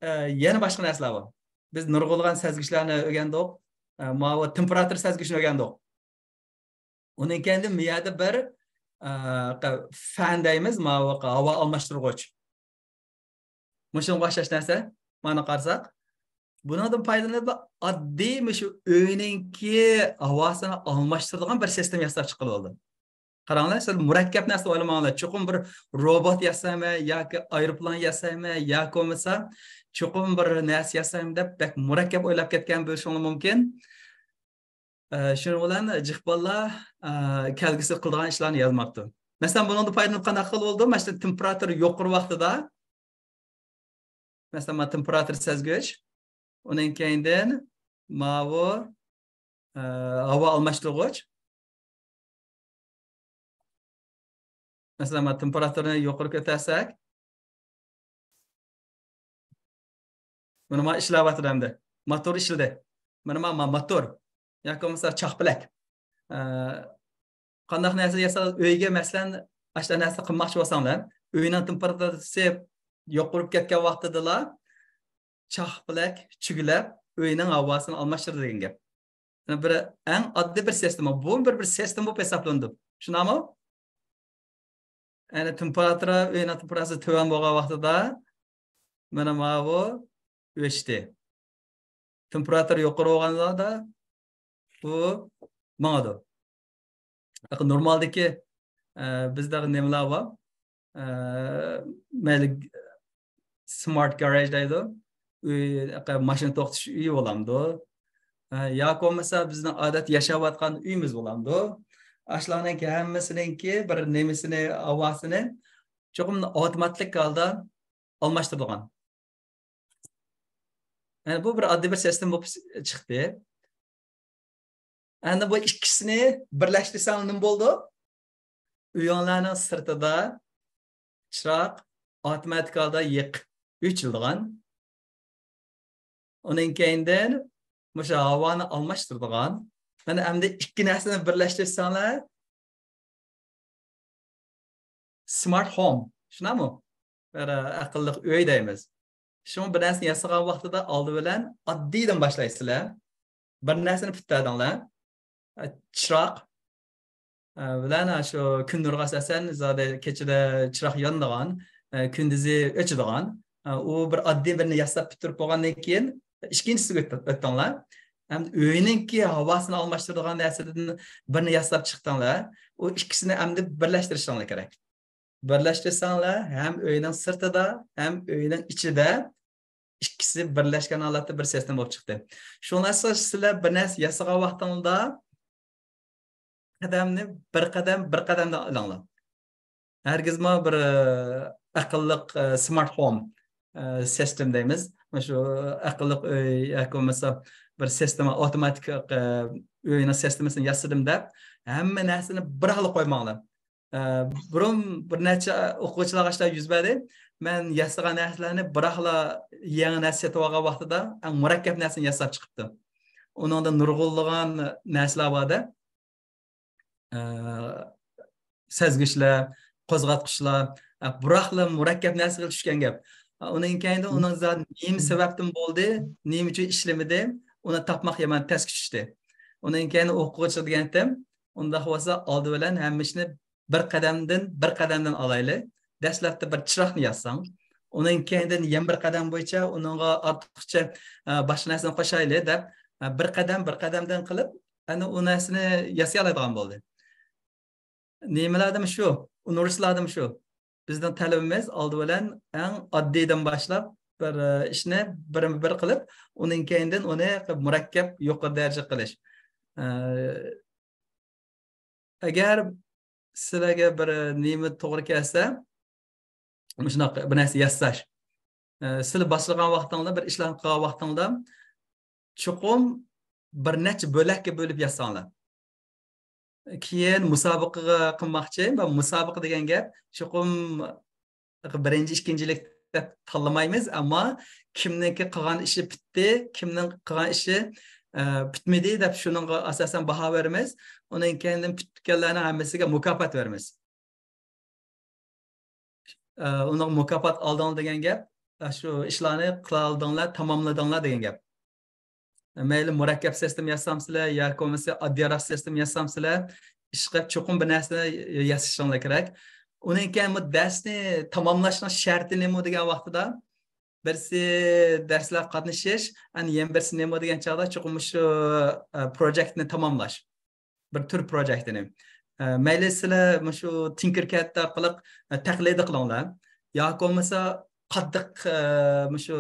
ئە، يەنە باشقا نەرسىلەر بار. بىز نۇرغۇنلىغان سەزگۈچلەرنى ئۆگەندۇق. ئە، ماۋۇ تېمپېراتۇرا سەزگۈچنى ئۆگەندۇق. ئۇنىڭ كەينىدىن بۇ يەردە بىر، ئە، فەن دەيمىز، ماۋۇ ھاۋا ئالماشتۇرغۇچ. مۇشۇنىڭغا ئوخشاش نەرسە. مانا قارىساق، بۇنىڭدىن پايدىلىنىپ ئاددىي مۇشۇ ئۆينىڭكى ھاۋاسىنى ئالماشتۇرىدىغان بىر سىستېما ياساپ چىققىلى بولدى. قاراڭلار، سىز مۇرەككەپ نەرسە ئويلىماڭلار. چوقۇم بىر روبوت ياسايمەن ياكى ئايروپىلان ياسايمەن ياكى بولمىسا چوقۇم بىر نەرسە ياسايمەن دەپ بەك مۇرەككەپ ئويلاپ كەتكەن بولۇشۇڭلار مۇمكىن. ئە، شۇنىڭ بىلەن جىق بالىلار، ئە، كەلگۈسىدە قىلىدىغان ئىشلارنى يازماپتۇ. مەسىلەن، بۇنىڭدا پايدىلىنىپ قانداق قىلغىلى بولىدۇ؟ مەسىلەن، تېمپېراتۇرا يۇقىرى ۋاقتىدا، مەسىلەن، مانا تېمپېراتۇرا سەزگۈچ، ئۇنىڭ كەينىدىن ماۋۇ، ئە، ھاۋا ئالماشتۇرغۇچ. مەسىلەن، مانا تېمپېراتۇرىنى يۇقىرى كۆتەرسەك، مانا، مانا ئىشلەۋاتىدۇ ئەمدى. موتور ئىشلىدى. مانا، مانا، مانا موتور. ياكى بولمىسا چاقپەلەك. ئە، قانداق نەرسە ياسا-، ئۆيگە، مەسىلەن، ئاشۇنداق نەرسە قىلماقچى بولساڭلار، ئۆينىڭ تېمپېراتۇرىسى يۇقىرىپ كەتكەن ۋاقتىدىلا چاقپەلەك چۈگىلەپ، ئۆينىڭ ھاۋاسىنى ئالماشتۇرىدۇ دېگەن گەپ. يەنە بىر ئەڭ ئاددىي بىر سىستېما. بۇ بىر، بىر سىستېما بولۇپ ھېسابلىنىدۇ. شۇنداقمۇ؟ يەنى تېمپېراتۇرا، ئۆينىڭ تېمپېراتۇرىسى تۆۋەن بولغان ۋاقتىدا، مانا ماۋۇ ئۆچتى. تېمپېراتۇرا يۇقىرى بولغاندا بۇ ماڭىدۇ. نورمالدىكى، ئە، بىزدە نېمىلەر بار؟ ئە، مەيلى، سمارت گاراژ دەيدۇ. ئۆي، ماشىنا توختىتىش ئۆيى بولامدۇ؟ ئە، ياكى بولمىسا بىزنىڭ ئادەتتە ياشاۋاتقان ئۆيىمىز بولامدۇ؟ ئاشۇلارنىڭكى ھەممىسىنىڭكى بىر نېمىسىنى، ھاۋاسىنى چوقۇم ئاپتوماتىك ھالدا ئالماشتۇرىدىغان. يەنى بۇ بىر ئاددىي بىر سىستېما بولۇپ چىقتى. ئەمدى بۇ ئىككىسىنى بىرلەشتۈرسەڭ نېمە بولىدۇ؟ ئۆيۈڭلارنىڭ سىرتىدا چىراغ ئاپتوماتىك ھالدا يېقىپ ئۆچۈرىدىغان. ئۇنىڭ كەينىدىن مۇشۇ ھاۋانى ئالماشتۇرىدىغان. مانا ئەمدى ئىككى نەرسىنى بىرلەشتۈرسەڭلار، سمارت ھوم، شۇنداقمۇ؟ بىر ئەقىللىق ئۆي دەيمىز. شۇڭا بىر نەرسىنى ياسىغان ۋاقتىدا ئالدى بىلەن ئاددىيدىن باشلايسىلەر. بىر نەرسىنى پۈتتۈردۈڭلار. چىراغ، ئە، بىلەن، ئە، شۇ كۈن نۇرىغا ئاساسەن، زادى كېچىدە چىراغ يانىدىغان، ئە، كۈندۈزى ئۆچىدىغان، ئە، ئۇ بىر ئاددىي بىرنى ياساپ پۈتتۈرۈپ بولغاندىن كېيىن، ئىككىنچىسىگە ئۆت-، ئۆتتۈڭلار. ئەمدى ئۆينىڭكى ھاۋاسىنى ئالماشتۇرىدىغان نەرسىدىن بىرنى ياساپ چىقتىڭلار. ئۇ ئىككىسىنى ئەمدى بىرلەشتۈرۈشۈڭلار كېرەك. بىرلەشتۈرسەڭلار، ھەم ئۆينىڭ سىرتىدا، ھەم ئۆينىڭ ئىچىدە ئىككىسى بىرلەشكەن ھالەتتە بىر سىستېما بولۇپ چىقتى. شۇڭلاشقا سىلەر بىر نەرسە ياسىغان ۋاقتىڭلاردا قەدەمنى بىر قەدەم، بىر قەدەمدىن ئېلىڭلار. ھەرگىزمۇ بىر، ئە، ئەقىللىق، ئە، سمارت ھوم، ئە، سىستېم دەيمىز. مۇشۇ ئەقىللىق ئۆي ياكى بولمىسا بىر سىستېما، ئاپتوماتىك، ئە، ئۆينىڭ سىستېمىسىنى ياسىدىم دەپ، ھەممە نەرسىنى بىراقلا قويماڭلار. ئە، بۇرۇن بىر نەچچە ئوقۇغۇچىلارغا شۇنداق يۈز بەردى. مەن ياسىغان نەرسىلەرنى بىراقلا يېڭى نەرسە سېتىۋالغان ۋاقتىدا ئەڭ مۇرەككەپ نەرسىنى ياساپ چىقىپتۇ. ئۇنىڭدا نۇرغۇنلىغان نەرسىلەر بار-دە. ئە، سەزگۈچلەر، قوزغاتقۇچلار، ئە، بىراقلا مۇرەككەپ نەرسىگە چۈشكەن گەپ. ئە، ئۇنىڭ كەينىدىن ئۇنىڭ زادى نېمە سەۋەبتىن بولدى، نېمە ئۈچۈن ئىشلىمىدى، ئۇنى تاپماق يامان تەسكە چۈشتى. ئۇنىڭ كەينىدىن ئوقۇغۇچىغا دېگەنتىم، ئۇنداق بولسا ئالدى بىلەن ھەممە ئىشنى بىر قەدەمدىن، بىر قەدەمدىن ئالايلى. دەسلەپتە بىر چىراغنى ياساڭ، ئۇنىڭ كەينىدىن يەنە بىر قەدەم بويىچە ئۇنىڭغا ئارتۇقچە، ئە، باشقا نەرسىنى قوشايلى دەپ، ئە، بىر قەدەم، بىر قەدەمدىن قىلىپ، ئەنە ئۇ نەرسىنى ياسىيالايدىغان بولدى. نېمىلەردىمۇ شۇ، ئۇنىۋېرسىتېتلاردىمۇ شۇ. بىزنىڭ تەلىپىمىز ئالدى بىلەن ئەڭ ئاددىيدىن باشلاپ، بىر، ئە، ئىشنى بىرمۇ بىر قىلىپ، ئۇنىڭ كەينىدىن ئۇنى مۇرەككەپ، يۇقىرى دەرىجە قىلىش. ئە، ئەگەر سىلەرگە بىر نېمە توغرا كەلسە، مۇشۇنداق بىر نەرسە ياساش. ئە، سىلەر باشلىغان ۋاقتىڭلار، بىر ئىشلارنى قىلغان ۋاقتىڭلار، چوقۇم بىر نەچچە بۆلەككە بۆلۈپ ياساڭلار. كېيىن مۇسابىقىگە قىلماقچى. مۇسابىقە دېگەن گەپ چوقۇم بىرىنچى، ئىككىنچىلىك دەپ تاللىمايمىز، ئەمما كىمنىڭكى قىلغان ئىشى پۈتتى، كىمنىڭ قىلغان ئىشى، ئە، پۈتمىدى دەپ شۇنىڭغا ئاساسەن باھا بېرىمىز. ئۇنىڭ كەينىدىن پۈتكەنلەرنىڭ ھەممىسىگە مۇكاپات بېرىمىز. ئە، ئۇنىڭ مۇكاپات ئالدىڭلار دېگەن گەپ، ئە، شۇ ئىشلارنى قىلالدىڭلار، تاماملىدىڭلار دېگەن گەپ. مەيلى مۇرەككەپ سىستېما ياسامسىلەر ياكى بولمىسا ئاددىيراق سىستېما ياسامسىلەر، ئىشقىلىپ چوقۇم بىر نەرسىنى ياسىشىڭلار كېرەك. ئۇنىڭ كەينى بۇ دەرسنى تاماملاشنىڭ شەرتى نېمە دېگەن ۋاقتىدا، بىرسى دەرسلەرگە قاتنىشىش، ئەنە يەنە بىرسى نېمە دېگەن چاغدا چوقۇم مۇشۇ، ئە، پروجېكتنى تاماملاش. بىر تۈر پروجېكتىنى. ئە، مەيلى سىلەر مۇشۇ تىنكىركەد ئارقىلىق، ئە، تەقلىدى قىلىڭلار. ياكى بولمىسا قاتتىق، ئە، مۇشۇ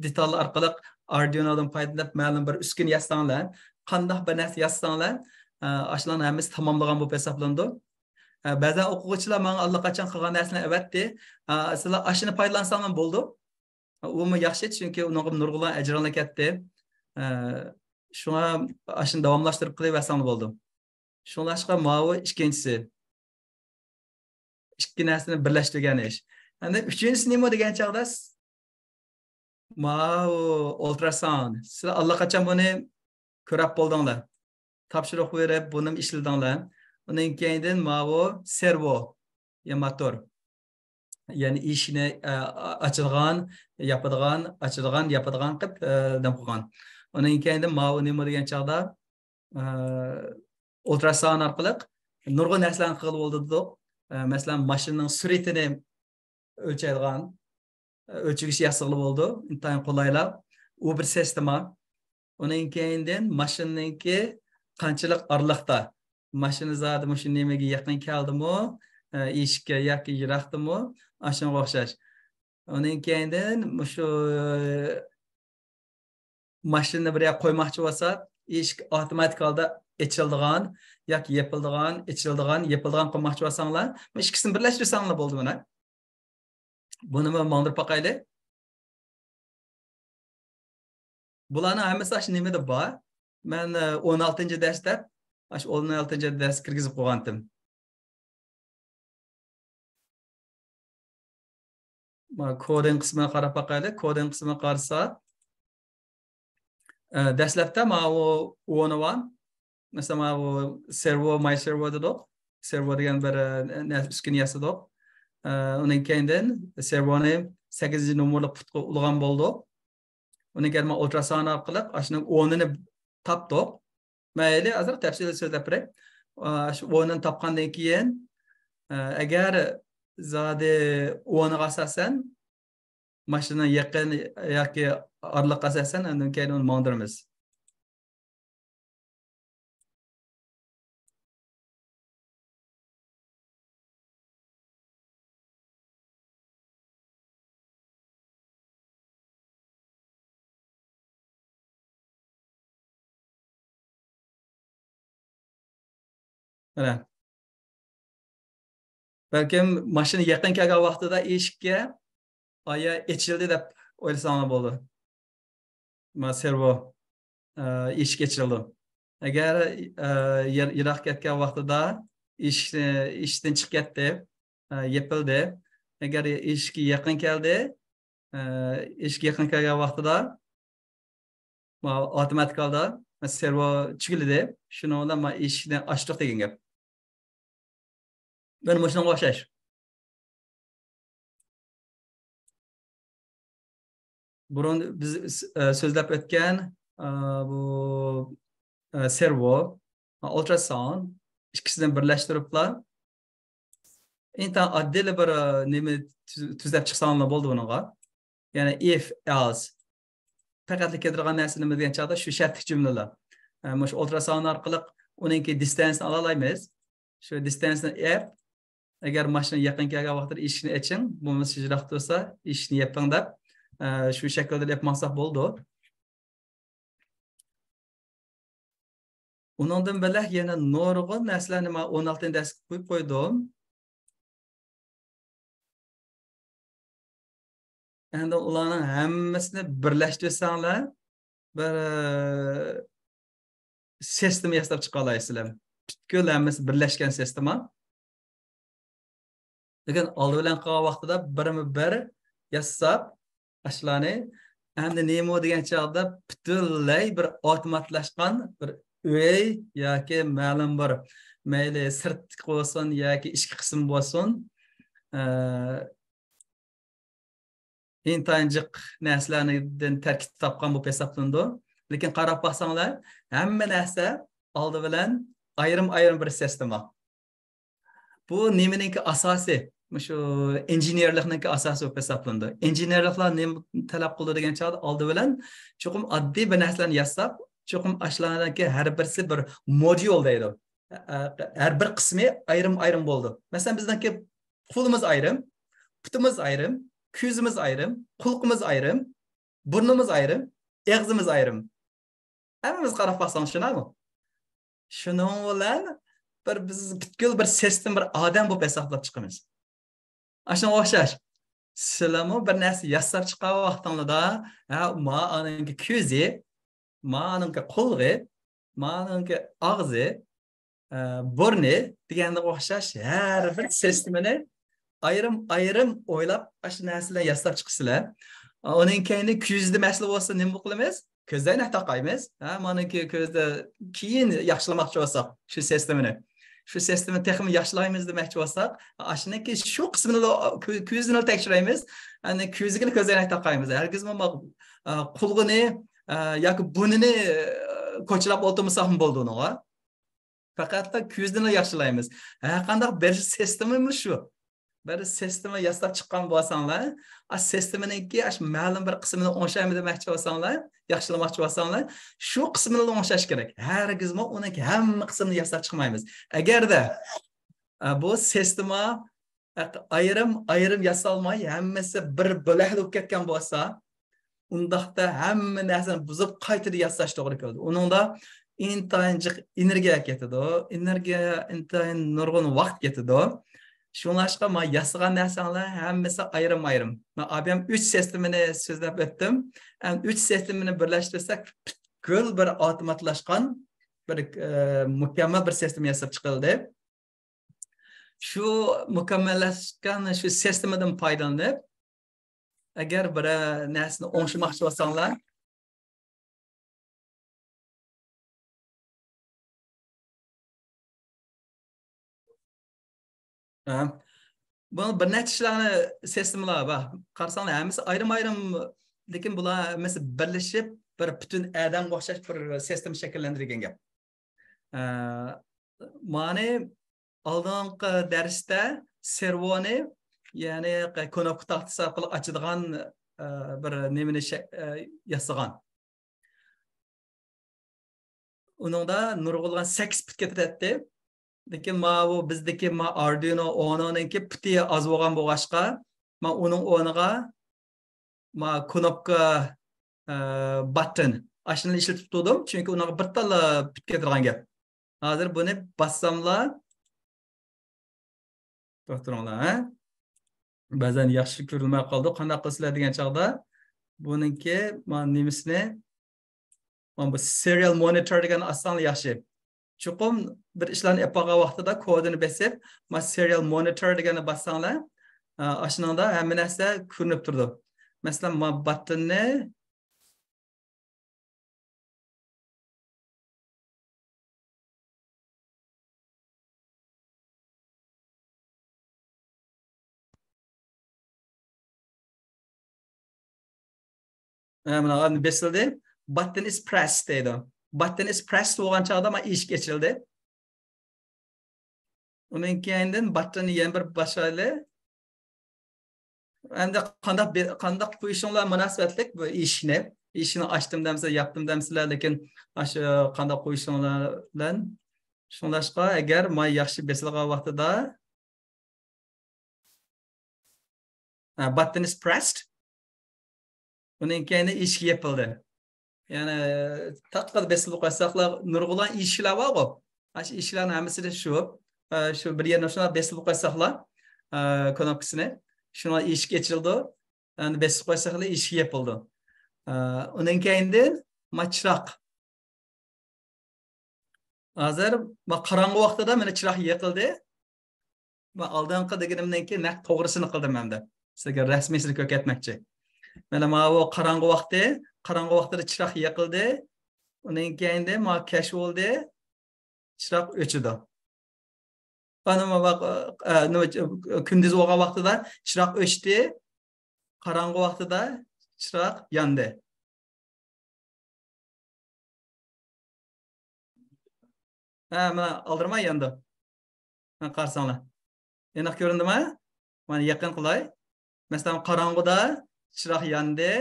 دېتال ئارقىلىق ئاردۇينودىن پايدىلىنىپ مەلۇم بىر ئۈسكۈنە ياسىساڭلار، قانداق بىر نەرسە ياسىساڭلار، ئە، ئاشۇلارنىڭ ھەممىسى تاماملىغان بولۇپ ھېسابلىنىدۇ. ئە، بەزەن ئوقۇغۇچىلار ماڭا ئاللىقاچان قىلغان نەرسىنى ئەۋەتتى. ئە، سىلەر ئاشۇنى پايدىلانساڭلار بولىدۇ. ئۇمۇ ياخشى، چۈنكى ئۇنىڭغا نۇرغۇنلىغان ئەجىرلەر كەتتى. ئە، شۇڭا ئاشۇنى داۋاملاشتۇرۇپ قىلىۋەرسەڭلار بولىدۇ. شۇڭلاشقا ماۋۇ ئىككىنچىسى. ئىككى نەرسىنى بىرلەشتۈرگەن ئىش. ئەمدى ئۈچىنچىسى نېمە دېگەن چاغدا، ماۋۇ ئولتراساوند. سىلەر ئاللىقاچان بۇنى كۆرۈپ بولدۇڭلار. تاپشۇرۇق بېرىپ، بۇنىمۇ ئىشلىدىڭلار. ئۇنىڭ كەينىدىن ماۋۇ سېرۋو، يا موتور. يەنى ئىشىكنى، ئە، ئاچىدىغان، ياپىدىغان، ئاچىدىغان، ياپىدىغان قىلىپ، ئە، نېمە قىلغان. ئۇنىڭ كەينىدىن ماۋۇ نېمە دېگەن چاغدا، ئە، ئولتراساوند ئارقىلىق نۇرغۇن نەرسىلەرنى قىلغىلى بولىدۇ دېدۇق. ئە، مەسىلەن، ماشىنىنىڭ سۈرئىتىنى ئۆلچەيدىغان، ئۆلچىگۈچ ياسىغىلى بولىدۇ. ئىنتايىن قولايلا. ئۇ بىر سىستېما. ئۇنىڭ كەينىدىن ماشىنىنىڭكى قانچىلىك ئارىلىقتا، ماشىنا زادى مۇشۇ نېمىگە يېقىن كەلدىمۇ، ئە، ئىشىككە ياكى يىراقتىمۇ، ئاشۇنىڭغا ئوخشاش. ئۇنىڭ كەينىدىن مۇشۇ ماشىنىنى بىر يەرگە قويماقچى بولسا، ئىشىك ئاپتوماتىك ھالدا ئېچىلىدىغان ياكى يېپىلىدىغان، ئېچىلىدىغان، يېپىلىدىغان قىلماقچى بولساڭلار، بۇ ئىككىسىنى بىرلەشتۈرسەڭلار بولدى مانا. بۇنىمۇ ماڭدۇرۇپ باقايلى. بۇلارنىڭ ھەممىسى ئاشۇ نېمىدە بار. مەن، ئە، ئون ئالتىنچى دەرس دەپ، ئاشۇ ئون ئالتىنچى دەرس كىرگۈزۈپ قويغانتىم. ما كودىنگ قىسمىغا قاراپ باقايلى. كودىنگ قىسمىغا قارىسا، ئە، دەسلەپتە ماۋۇ ئۇنى بار. مەسىلەن، ماۋۇ سېرۋو، ماي سېرۋو دېدۇق. سېرۋو دېگەن بىر، ئە، نە-، ئۈسكۈنە ياسىدۇق. ئە، ئۇنىڭ كەينىدىن سېرۋونى سەككىزىنچى نومۇرلۇق پۇتقا ئۇلىغان بولدۇق. ئۇنىڭ كەينىدىن ئۇلتراساۋۇند ئارقىلىق ئاشۇنىڭ ئورنىنى تاپتۇق. مەيلى، ھازىر تەپسىلىي سۆزلەپ بېرەي. ئا، شۇ ئورنىنى تاپقاندىن كېيىن، ئە، ئەگەر زادى ئورنىغا ئاساسەن، ماشىنا يېقىن ياكى ئارىلىققا ئاساسەن، ئاندىن كېيىن ئۇنى ماڭدۇرىمىز. مانا. بەلكىم ماشىنا يېقىن كەلگەن ۋاقتىدا ئىشىككە ئايا ئېچىلدى دەپ ئويلىساڭلار بولىدۇ. ما سېرۋو، ئە، ئىشىك ئېچىلىدۇ. ئەگەر، ئە، يىر-، يىراق كەتكەن ۋاقتىدا ئىشىك، ئىشىكتىن چىقىپ كەتتى، ئە، يېپىلدى. ئەگەر ئىشىك يېقىن كەلدى، ئە، ئىشىك يېقىن كەلگەن ۋاقتىدا ما ئاپتوماتىك ھالدا سېرۋو چۈگىلىدى. شۇنىڭ بىلەن ما ئىشىكنى ئاچتۇق دېگەن گەپ. مانا مۇشۇنىڭغا ئوخشاش. بۇرۇن بىز، ئە، سۆزلەپ ئۆتكەن، ئە، بۇ، ئە، سېرۋو، ئۇلتراساۋۇند ئىككىسىنى بىرلەشتۈرۈپلا ئىنتايىن ئاددىيلا بىر، ئە، نېمە تۈز-، تۈزلەپ چىقساڭلار بولدى بۇنىڭغا. يەنى ئىف، ئېلس. پەقەتلا كېتىدىغان نەرسە نېمە دېگەن چاغدا شۇ شەرتلىك جۈملىلەر. ئە، مۇشۇ ئۇلتراساۋۇند ئارقىلىق ئۇنىڭكى دىستانسنى ئالالايمىز. شۇ دىستانسنى ئېپ، ئەگەر ماشىنا يېقىن كەلگەن ۋاقىتتا ئىشىكنى ئېچىڭ، بولمىسا يىراق تۇرسا ئىشىكنى يېپىڭ دەپ، ئە، شۇ شەكىلدە ئېلىپ ماڭساق بولىدۇ. ئۇنىڭدىن بۆلەك يەنە نۇرغۇن نەرسىلەرنى مانا ئون ئالتىنچى دەرسكە قويۇپ قويدۇم. ئەمدى ئۇلارنىڭ ھەممىسىنى بىرلەشتۈرسەڭلار، بىر، ئە، سىستېما ياساپ چىقالايسىلەر. پۈتكۈل ھەممىسى بىرلەشكەن سىستېما. لېكىن ئالدى بىلەن قىلغان ۋاقتىدا بىرمۇ بىر ياساپ، ئاشۇلارنى ئەمدى نېمە دېگەن چاغدا پۈتۈنلەي بىر ئاپتوماتلاشقان بىر ئۆي ياكى مەلۇم بىر، مەيلى سىرتقى بولسۇن ياكى ئىچكى قىسىم بولسۇن، ئە، ئىنتايىن جىق نەرسىلەردىن تەركىب تاپقان بولۇپ ھېسابلىنىدۇ. لېكىن قاراپ باقساڭلار، ھەممە نەرسە ئالدى بىلەن ئايرىم-ئايرىم بىر سىستېما. بۇ نېمىنىڭكى ئاساسى؟ مۇشۇ ئىنژېنېرلىقنىڭكى ئاساسى بولۇپ ھېسابلىنىدۇ. ئىنژېنېرلىقلار نېمە تەلەپ قىلىدۇ دېگەن چاغدا، ئالدى بىلەن چوقۇم ئاددىي بىر نەرسىلەرنى ياساپ، چوقۇم ئاشۇلارنىڭكى ھەر بىرسى بىر موديۇل دەيدۇ. ھەر بىر قىسمى ئايرىم-ئايرىم بولىدۇ. مەسىلەن، بىزنىڭكى قولىمىز ئايرىم، پۇتىمىز ئايرىم، كۆزىمىز ئايرىم، قۇلىقىمىز ئايرىم، بۇرنىمىز ئايرىم، ئېغىزىمىز ئايرىم. ھەممىمىز قاراپ باقساڭ، شۇنداقمۇ؟ شۇنىڭ بىلەن بىر بىز پۈتكۈل بىر سىستېما، بىر ئادەم بولۇپ ھېسابلاپ چىقىمىز. ئاشۇنىڭغا ئوخشاش. سىلەرمۇ بىر نەرسە ياساپ چىققان ۋاقتىڭلاردا، ھە، مانىڭكى كۆزى، مانىڭكى قۇلىقى، مانىڭكى ئاغزى، ئە، بۇرنى دېگەنگە ئوخشاش ھەر بىر سىستېمىنى ئايرىم-ئايرىم ئويلاپ، ئاشۇ نەرسىلەرنى ياساپ چىقىسىلەر. ئۇنىڭ كەينى كۆزدە مەسىلە بولسا نېمە قىلىمىز؟ كۆزئەينەك تاقايمىز. ھە، مانا كۆ-، كۆزدە كېيىن ياخشىلىماقچى بولساق شۇ سىستېمىنى، شۇ سىستېمىنى تېخىمۇ ياخشىلايمىز دېمەكچى بولساق، ئاشۇنىڭكى شۇ قىسمىنىلا كۆ-، كۆزىنى تەكشۈرەيمىز. ئەنە كۆزىگىلا كۆزئەينەك تاقايمىز. ھەرگىزمۇ ما-، ئە، قۇلىقىنى، ئە، ياكى بۇرنىنى، ئە، كوچىلاپ ئولتۇرمىساقمۇ بولىدۇ ئۇنىڭغا. پەقەتلا كۆزىنىلا ياخشىلايمىز. ھەرقانداق بىر سىستېمىمۇ شۇ. بىر سىستېما ياساپ چىققان بولساڭلار، ئاشۇ سىستېمىنىڭكى ئاشۇ مەلۇم بىر قىسمىنى ئوڭشايمەن دېمەكچى بولساڭلار، ياخشىلىماقچى بولساڭلار، شۇ قىسمىنىلا ئوڭشاش كېرەك. ھەرگىزمۇ ئۇنىڭكى ھەممە قىسمىنى ياساپ چىقمايمىز. ئەگەردە، ئە، بۇ سىستېما ئايرىم-ئايرىم ياسالماي، ھەممىسى بىر بۆلەكلا بولۇپ كەتكەن بولسا، ئۇنداقتا ھەممە نەرسىنى بۇزۇپ، قايتىدىن ياساش توغرا كېلىدۇ. ئۇنىڭدا ئىنتايىن جىق ئېنېرگىيە كېتىدۇ. ئېنېرگىيە ئىنتايىن نۇرغۇن ۋاقىت كېتىدۇ. شۇڭلاشقا، ما ياسىغان نەرسەڭلار ھەممىسى ئايرىم-ئايرىم. ما ئابىيام ئۈچ سىستېمىنى سۆزلەپ ئۆتتۈم. ئەمدى ئۈچ سىستېمىنى بىرلەشتۈرسەك، پۈتكۈل بىر ئاپتوماتلاشقان، بىر، ئە، مۇكەممەل بىر سىستېما ياساپ چىقىلدى. شۇ مۇكەممەللەشكەن شۇ سىستېمىدىن پايدىلىنىپ، ئەگەر بىرەر نەرسىنى ئوڭشىماقچى بولساڭلار، ھە. بۇ بىر نەچچە ئىشلارنى سىستېمىلار بار. قارىساڭلار، ھەممىسى ئايرىم-ئايرىم، لېكىن بۇلار ھەممىسى بىرلىشىپ، بىر پۈتۈن ئادەمگە ئوخشاش بىر سىستېما شەكىللەندۈرگەن گەپ. ئە، مانى ئالدىنقى دەرستە سېرۋونى، يەنى كۇنۇپكا تاختىسى ئارقىلىق ئاچىدىغان، ئە، بىر نېمىنى شە-، ئە، ياسىغان. ئۇنىڭدا نۇرغۇنلىغان سەككىز پۇت كېتىدۇ. لېكىن ماۋۇ بىزدىكى ما ئاردۇينو ئۇنونىڭكى پۇتى ئاز بولغان بولغاچقا، ما ئۇنىڭ ئورنىغا ما كۇنۇپكا، ئە، باتتىن ئاشۇنى ئىشلىتىپ تۇردۇم، چۈنكى ئۇنىڭغا بىر تاللا پۇت كېتىدىغان گەپ. ھازىر بۇنى باسساملا، توختىڭلار، ھە؟ بەزەن ياخشى كۆرۈلمەي قالىدۇ. قانداق قىلىسىلەر دېگەن چاغدا، بۇنىڭكى ما نېمىسىنى، ما بۇ سېرىيال مونىتور دېگەننى ئاچساڭلار ياخشى. چوقۇم بىر ئىشلارنى ئېلىپ بارغان ۋاقتىدا كودىنى بېسىپ، ما سېرىيال مونىتور دېگەننى باسساڭلار، ئا، ئاشۇنىڭدا ھەممە نەرسە كۆرۈنۈپ تۇرىدۇ. مەسىلەن، ما باتتىننى ھە، مانا ئەمدى بېسىلدى. Button is pressed دەيدۇ. Button is pressed بولغان چاغدا مانا ئىشىك ئېچىلدى. ئۇنىڭ كەينىدىن باتتىننى يەنە بىر باشلايلى. ئەمدى قانداق بې-، قانداق قويۇشۇڭلار مۇناسىۋەتلىك بۇ ئىشىكنى. ئىشىكنى ئاچتىم دەمسىلەر، ياپتىم دەمسىلەر، لېكىن ئاشۇ قانداق قويۇشۇڭلار بىلەن. شۇڭلاشقا ئەگەر ماي ياخشى بېسىلغان ۋاقتىدا، ھە، button is pressed. ئۇنىڭ كەينى ئىشىك يېپىلدى. يەنى تاققا بېسىلىپ قويساقلا، نۇرغۇنلىغان ئىشىكلەر بارغۇ. ئاشۇ ئىشىكلەرنىڭ ھەممىسىدە شۇ، ئە، شۇ بىر يەرنى شۇنداق بېسىلىپ قويساقلا، ئە، كۇنۇپكىسىنى، شۇڭا ئىشىك ئېچىلىدۇ. ئەمدى بېسىپ قويساقلا ئىشىك يېپىلىدۇ. ئە، ئۇنىڭ كەينىدىن ما چىراغ. ھازىر ما قاراڭغۇ ۋاقتىدا مانا چىراغ يېقىلدى. ما ئالدىنقى دېگىنىمنىڭكى نەق توغرىسىنى قىلدىم ئەمدى. سىزگە رەسمىيسىنى كۆرسەتمەكچى. مانا ماۋۇ قاراڭغۇ ۋاقتى، قاراڭغۇ ۋاقتىدا چىراغ يېقىلدى. ئۇنىڭ كەينىدە ما كەچ بولدى، چىراغ ئۆچىدۇ. ئانا ما-، ئە، نېمە، كۈندۈز بولغان ۋاقتىدا چىراغ ئۆچتى، قاراڭغۇ ۋاقتىدا چىراغ ياندى. ھە، مانا ئالدىرىماي ياندى. مانا قارىساڭلار. ئېنىق كۆرۈندىمۇ؟ مانا يېقىن قىلاي. مەسىلەن، قاراڭغۇدا چىراغ ياندى.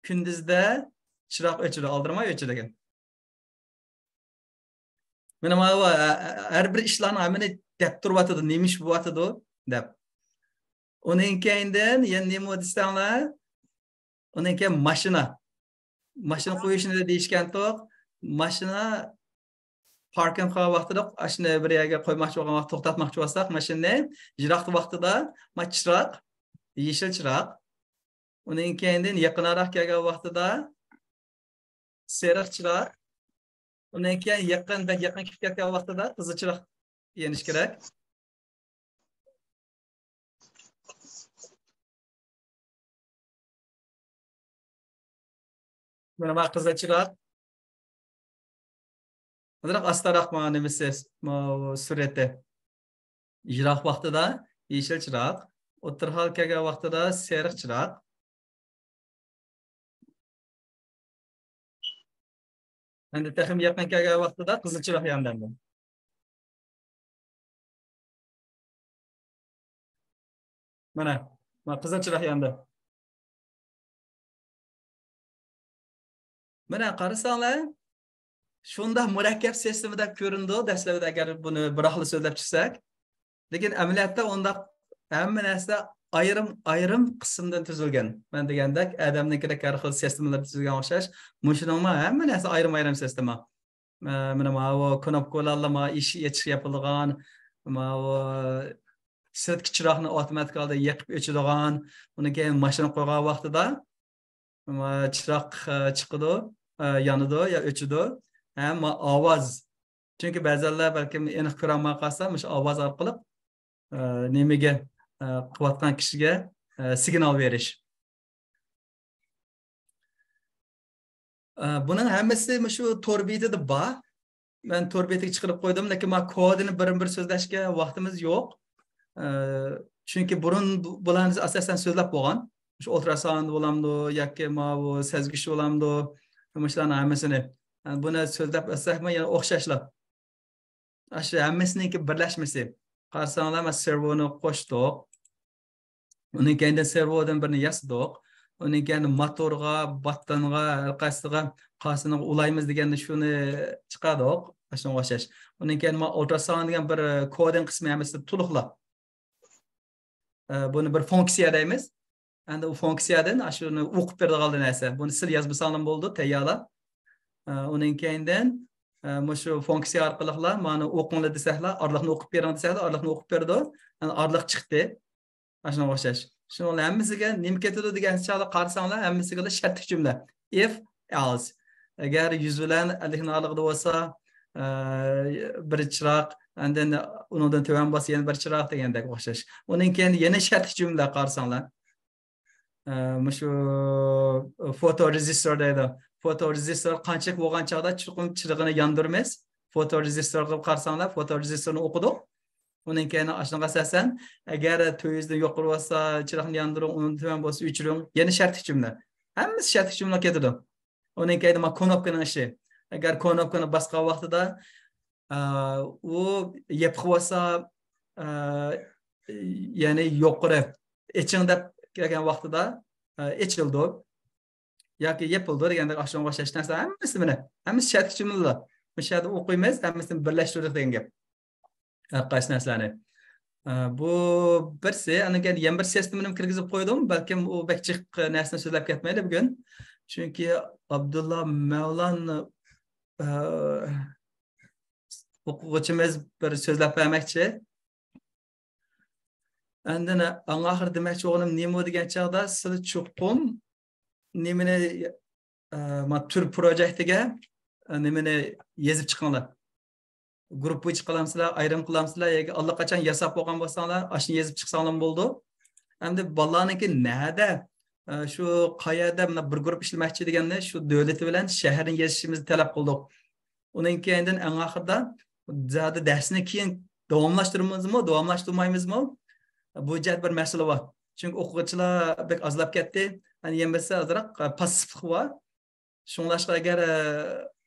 كۈندۈزدە چىراغ ئۆچىدۇ، ئالدىرىماي ئۆچىدىكەن. مانا ماۋۇ، ھە-، ھەر بىر ئىشلارنىڭ ھەممىنى دەپ تۇرۇۋاتىدۇ، نېمە ئىش بولۇۋاتىدۇ دەپ. ئۇنىڭ كەينىدىن يەنە نېمە دېسەڭلار، ئۇنىڭ كەينى ماشىنا. ماشىنا قويۇشنى دېيىشكەنتۇق. ماشىنا پاركىنغقا ۋاقتىدا ئاشۇنى بىر يەرگە قويماقچى بولغان ۋاقىت، توختاتماقچى بولساق ماشىنىنى، يىراق ۋاقتىدا ما چىراغ، يېشىل چىراغ. ئۇنىڭ كەينىدىن يېقىنراق كەلگەن ۋاقتىدا سېرىق چىراغ. ئۇنىڭ كەينى يېقىن، بەك يېقىن كېلىپ كەتكەن ۋاقتىدا قىزىل چىراغ يېنىش كېرەك. مانا ما قىزىل چىراغ. ئازراق ئاستىراق مانا نېمىسى، ما سۈرئىتى. يىراق ۋاقتىدا يېشىل چىراغ، ئوتتۇرا ھال كەلگەن ۋاقتىدا سېرىق چىراغ. ئەمدى تېخىمۇ يېقىن كەلگەن ۋاقتىدا قىزىل چىراغ ياندى. مانا، مانا قىزىل چىراغ ياندى. مانا قارىساڭلار، شۇنداق مۇرەككەپ سىستېما دەپ كۆرۈنىدۇ، دەسلەپتە ئەگەر بۇنى بىراقلا سۆزلەپ چىقساق. لېكىن ئەمەلىيەتتە ئۇنداق ھەممە نەرسە ئايرىم-ئايرىم قىسىمدىن تۈزۈلگەن. مەن دېگەندەك، ئادەمنىڭكىدەك ھەر خىل سىستېمىلار تۈزۈلگەن ئوخشاش. مۇشۇنىڭمۇ ھەممە نەرسە ئايرىم-ئايرىم سىستېما. ئە، مانا ماۋۇ كۇنۇپكىلارلا ما ئىشىك ئېچىش يېپىلىدىغان، ماۋۇ سىرتقى چىراغنى ئاپتوماتىك ھالدا يېقىپ ئۆچىدىغان، ئۇنىڭ كەينى ماشىنا قويغان ۋاقتىدا، ما چىراغ، ئە، چىقىدۇ، ئە، يانىدۇ يا ئۆچىدۇ. ھەم ما ئاۋاز. چۈنكى بەزەنلەر بەلكىم ئېنىق كۆرەلمەي قالسا، مۇشۇ ئاۋاز ئارقىلىق، ئە، نېمىگە، ئە، قىلىۋاتقان كىشىگە، ئە، سىگنال بېرىش. ئە، بۇنىڭ ھەممىسى مۇشۇ تور بېتىدە بار. مەن تور بېتىگە چىقىرىپ قويدۇم، لېكىن مانا كودىنى بىرمۇ بىر سۆزلەشكە ۋاقتىمىز يوق. ئە، چۈنكى بۇرۇن بۇ-، بۇلارنى ئاساسەن سۆزلەپ بولغان. مۇشۇ ئۇلتراساۋند بولامدۇ ياكى ماۋۇ سەزگۈچ بولامدۇ، مۇشۇلارنىڭ ھەممىسىنى. ئە، بۇنى سۆزلەپ ئۆتسەكمۇ يەنە ئوخشاشلا. ئاشۇ ھەممىسىنىڭكى بىرلەشمىسى. قارىساڭلار، مانا سېرۋونى قوشتۇق. ئۇنىڭ كەينىدىن سېرۋودىن بىرنى ياسىدۇق. ئۇنىڭ كەينىدىن موتورغا، باتتانغا، ھەر قايسىغا قارىسىنىغا ئۇلايمىز دېگەندە شۇنى چىقاردۇق. ئاشۇنىڭغا ئوخشاش. ئۇنىڭ كەينىدىن مانا ئۇلتراساۋند دېگەن بىر كودىنىڭ قىسمى ھەممىسى تولۇقلا. ئە، بۇنى بىر فۇنكسىيە دەيمىز. ئەمدى ئۇ فۇنكسىيەدىن ئاشۇنى ئوقۇپ بېرىدىغان نەرسە. بۇنى سىل يازمىساڭلار بولىدۇ، تەييارلا. ئە، ئۇنىڭ كەينىدىن، ئە، مۇشۇ فۇنكسىيە ئارقىلىقلا مانا ئوقۇڭلار دېسەكلا، ئارىلىقنى ئوقۇپ بېرىڭ دېسەكلا، ئارىلىقنى ئوقۇپ بېرىدۇ. يەنى ئارىلىق چىقتى. ئاشۇنىڭغا ئوخشاش. شۇنىڭ بىلەن ھەممىسىگە نېمە كېتىدۇ دېگەن چاغدا قارىساڭلار، ھەممىسىگىلا شەرتلىك جۈملە. If, else. ئەگەر يۈز بىلەن ئەللىكنىڭ ئارىلىقىدا بولسا، ئە، بىر چىراغ، ئاندىن ئۇنىڭدىن تۆۋەن بولسا يەنە بىر چىراغ دېگەندەك ئوخشاش. ئۇنىڭ كەينىدە يەنە شەرتلىك جۈملە قارىساڭلار. ئە، مۇشۇ فوتورېزىستور دەيدۇ. فوتورېزىستور قانچىلىك بولغان چاغدا چوقۇم چىرىغىنى ياندۇرىمىز. فوتورېزىستور قىلىپ قارىساڭلار، فوتورېزىستورنى ئوقۇدۇق. ئۇنىڭ كەينى ئاشۇنىڭغا ئاساسەن، ئەگەر تۆت يۈزدىن يۇقىرى بولسا، چىراغنى ياندۇرۇڭ، ئۇنىڭدىن تۆۋەن بولسا ئۆچۈرۈڭ. يەنە شەرتلىك جۈملە. ھەممىسى شەرتلىك جۈملە كېتىدۇ. ئۇنىڭ كەينىدە مانا كونوپكىنىڭ ئىشى. ئەگەر كونوپكىنى باسقان ۋاقتىدا، ئا، ئۇ يېپىق بولسا، ئا، يەنى يۇقىرى ئېچىڭ دەپ كەلگەن ۋاقتىدا، ئا، ئېچىلىدۇ. ياكى يېپىلىدۇ دېگەندەك ئاشۇنىڭغا ئوخشاش نەرسە ھەممىسى مانا. ھەممىسى شەرتلىك جۈملىلەر. مۇشۇ يەردە ئوقۇيمىز، ھەممىسىنى بىرلەشتۈردۇق دېگەن گەپ. ھەر قايسى نەرسىلەرنى. ئا، بۇ بىرسى، ئاندىن كېيىن يەنە بىر سىستېمىنى كىرگۈزۈپ قويدۇم. بەلكىم ئۇ بەك جىق نەرسىنى سۆزلەپ كەتمەيلى بۈگۈن. چۈنكى ئابدۇللا مەۋلان، ئا، ئوقۇغۇچىمىز بىر سۆزلەپ بەرمەكچى. ئاندىن ئەڭ ئاخىر دېمەكچى بولغىنىم نېمە دېگەن چاغدا، سىلەر چوقۇم نېمىنى، ئا، مانا تۈر پروجېكتىگە، ئا، نېمىنى يېزىپ چىقىڭلار. گۇرۇپپا ئىچى قىلامسىلەر، ئايرىم قىلامسىلەر ياكى ئاللىقاچان ياساپ بولغان بولساڭلار، ئاشۇنى يېزىپ چىقساڭلارمۇ بولىدۇ. ئەمدى بالىلارنىڭكى نەدە، ئە، شۇ قەيەردە مۇنداق بىر گۇرۇپ ئىشلىمەكچى دېگەننى شۇ دۆلىتى بىلەن شەھىرىنى يېزىشىمىزنى تەلەپ قىلدۇق. ئۇنىڭ كەينىدىن ئەڭ ئاخىرىدا زادى دەرسنى كېيىن داۋاملاشتۇرىمىزمۇ، داۋاملاشتۇرمايمىزمۇ؟ بۇ جەھەت بىر مەسىلە بار. چۈنكى ئوقۇغۇچىلار بەك ئازلاپ كەتتى. ئەنە يەنە بىرسى ئازراق، ئە، پاسسىپلىق بار. شۇڭلاشقا ئەگەر، ئە،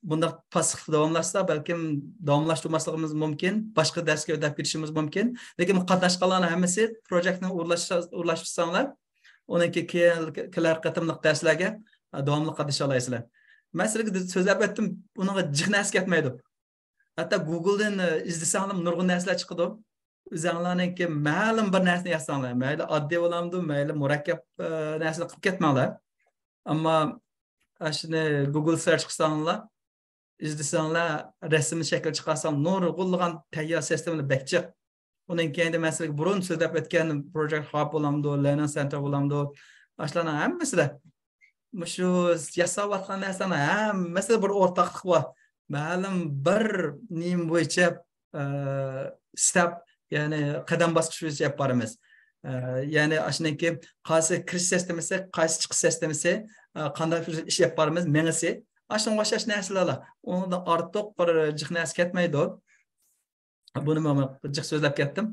بۇنداق پاسسىپلىق داۋاملاشسا، بەلكىم داۋاملاشتۇرماسلىقىمىز مۇمكىن، باشقا دەرسكە ئۆتۈپ كېتىشىمىز مۇمكىن. لېكىن قاتناشقانلارنىڭ ھەممىسى پروجېكتنى ئورۇنلاشتۇرسا-، ئورۇنلاشتۇرساڭلار، ئۇنىڭكى كېيىن-، كېلەر قېتىملىق دەرسلەرگە، ئە، داۋاملىق قاتنىشالايسىلەر. مەن سىلەرگە سۆزلەپ ئۆتتۈم، ئۇنىڭغا جىق نەرسە كەتمەيدۇ. ھەتتا گۇگلدىن، ئە، ئىزدىسەڭلار نۇرغۇن نەرسىلەر چىقىدۇ. ئۆزۈڭلارنىڭكى مەلۇم بىر نەرسىنى ياساڭلار. مەيلى ئاددىي بولامدۇ، مەيلى مۇرەككەپ، ئە، نەرسىنى قىلىپ كەتمەڭلار. ئەمما ئاشۇنى گۇگل سېرچ قىلساڭلار، ئىزدىسەڭلار، رەسىمنى شەكىل چىقارساڭ، نۇرغۇنلىغان تەييار سىستېمىلار بەك جىق. ئۇنىڭ كەينىدە مەن سىلەرگە بۇرۇن سۆزلەپ ئۆتكەن پروجېكت ھاب بولامدۇ، لېرنىڭ سېنتىر بولامدۇ، ئاشۇلارنىڭ ھەممىسىدە مۇشۇ ياساۋاتقان نەرسىلەرنىڭ ھەممىسىدە بىر ئورتاقلىق بار. مەلۇم بىر نېمە بويىچە، ئە، ستەپ، يەنى قەدەم باسقۇچ بويىچە ئېلىپ بارىمىز. ئە، يەنى ئاشۇنىڭكى قايسى كىرىش سىستېمىسى، قايسى چىقىش سىستېمىسى، ئە، قانداق ئىش ئېلىپ بارىمىز، مېڭىسى. ئاشۇنىڭغا ئوخشاش نەرسىلەر. ئۇنىڭدىن ئارتۇق بىر جىق نەرسە كەتمەيدۇ. بۇنى مەن جىق سۆزلەپ كەتتىم.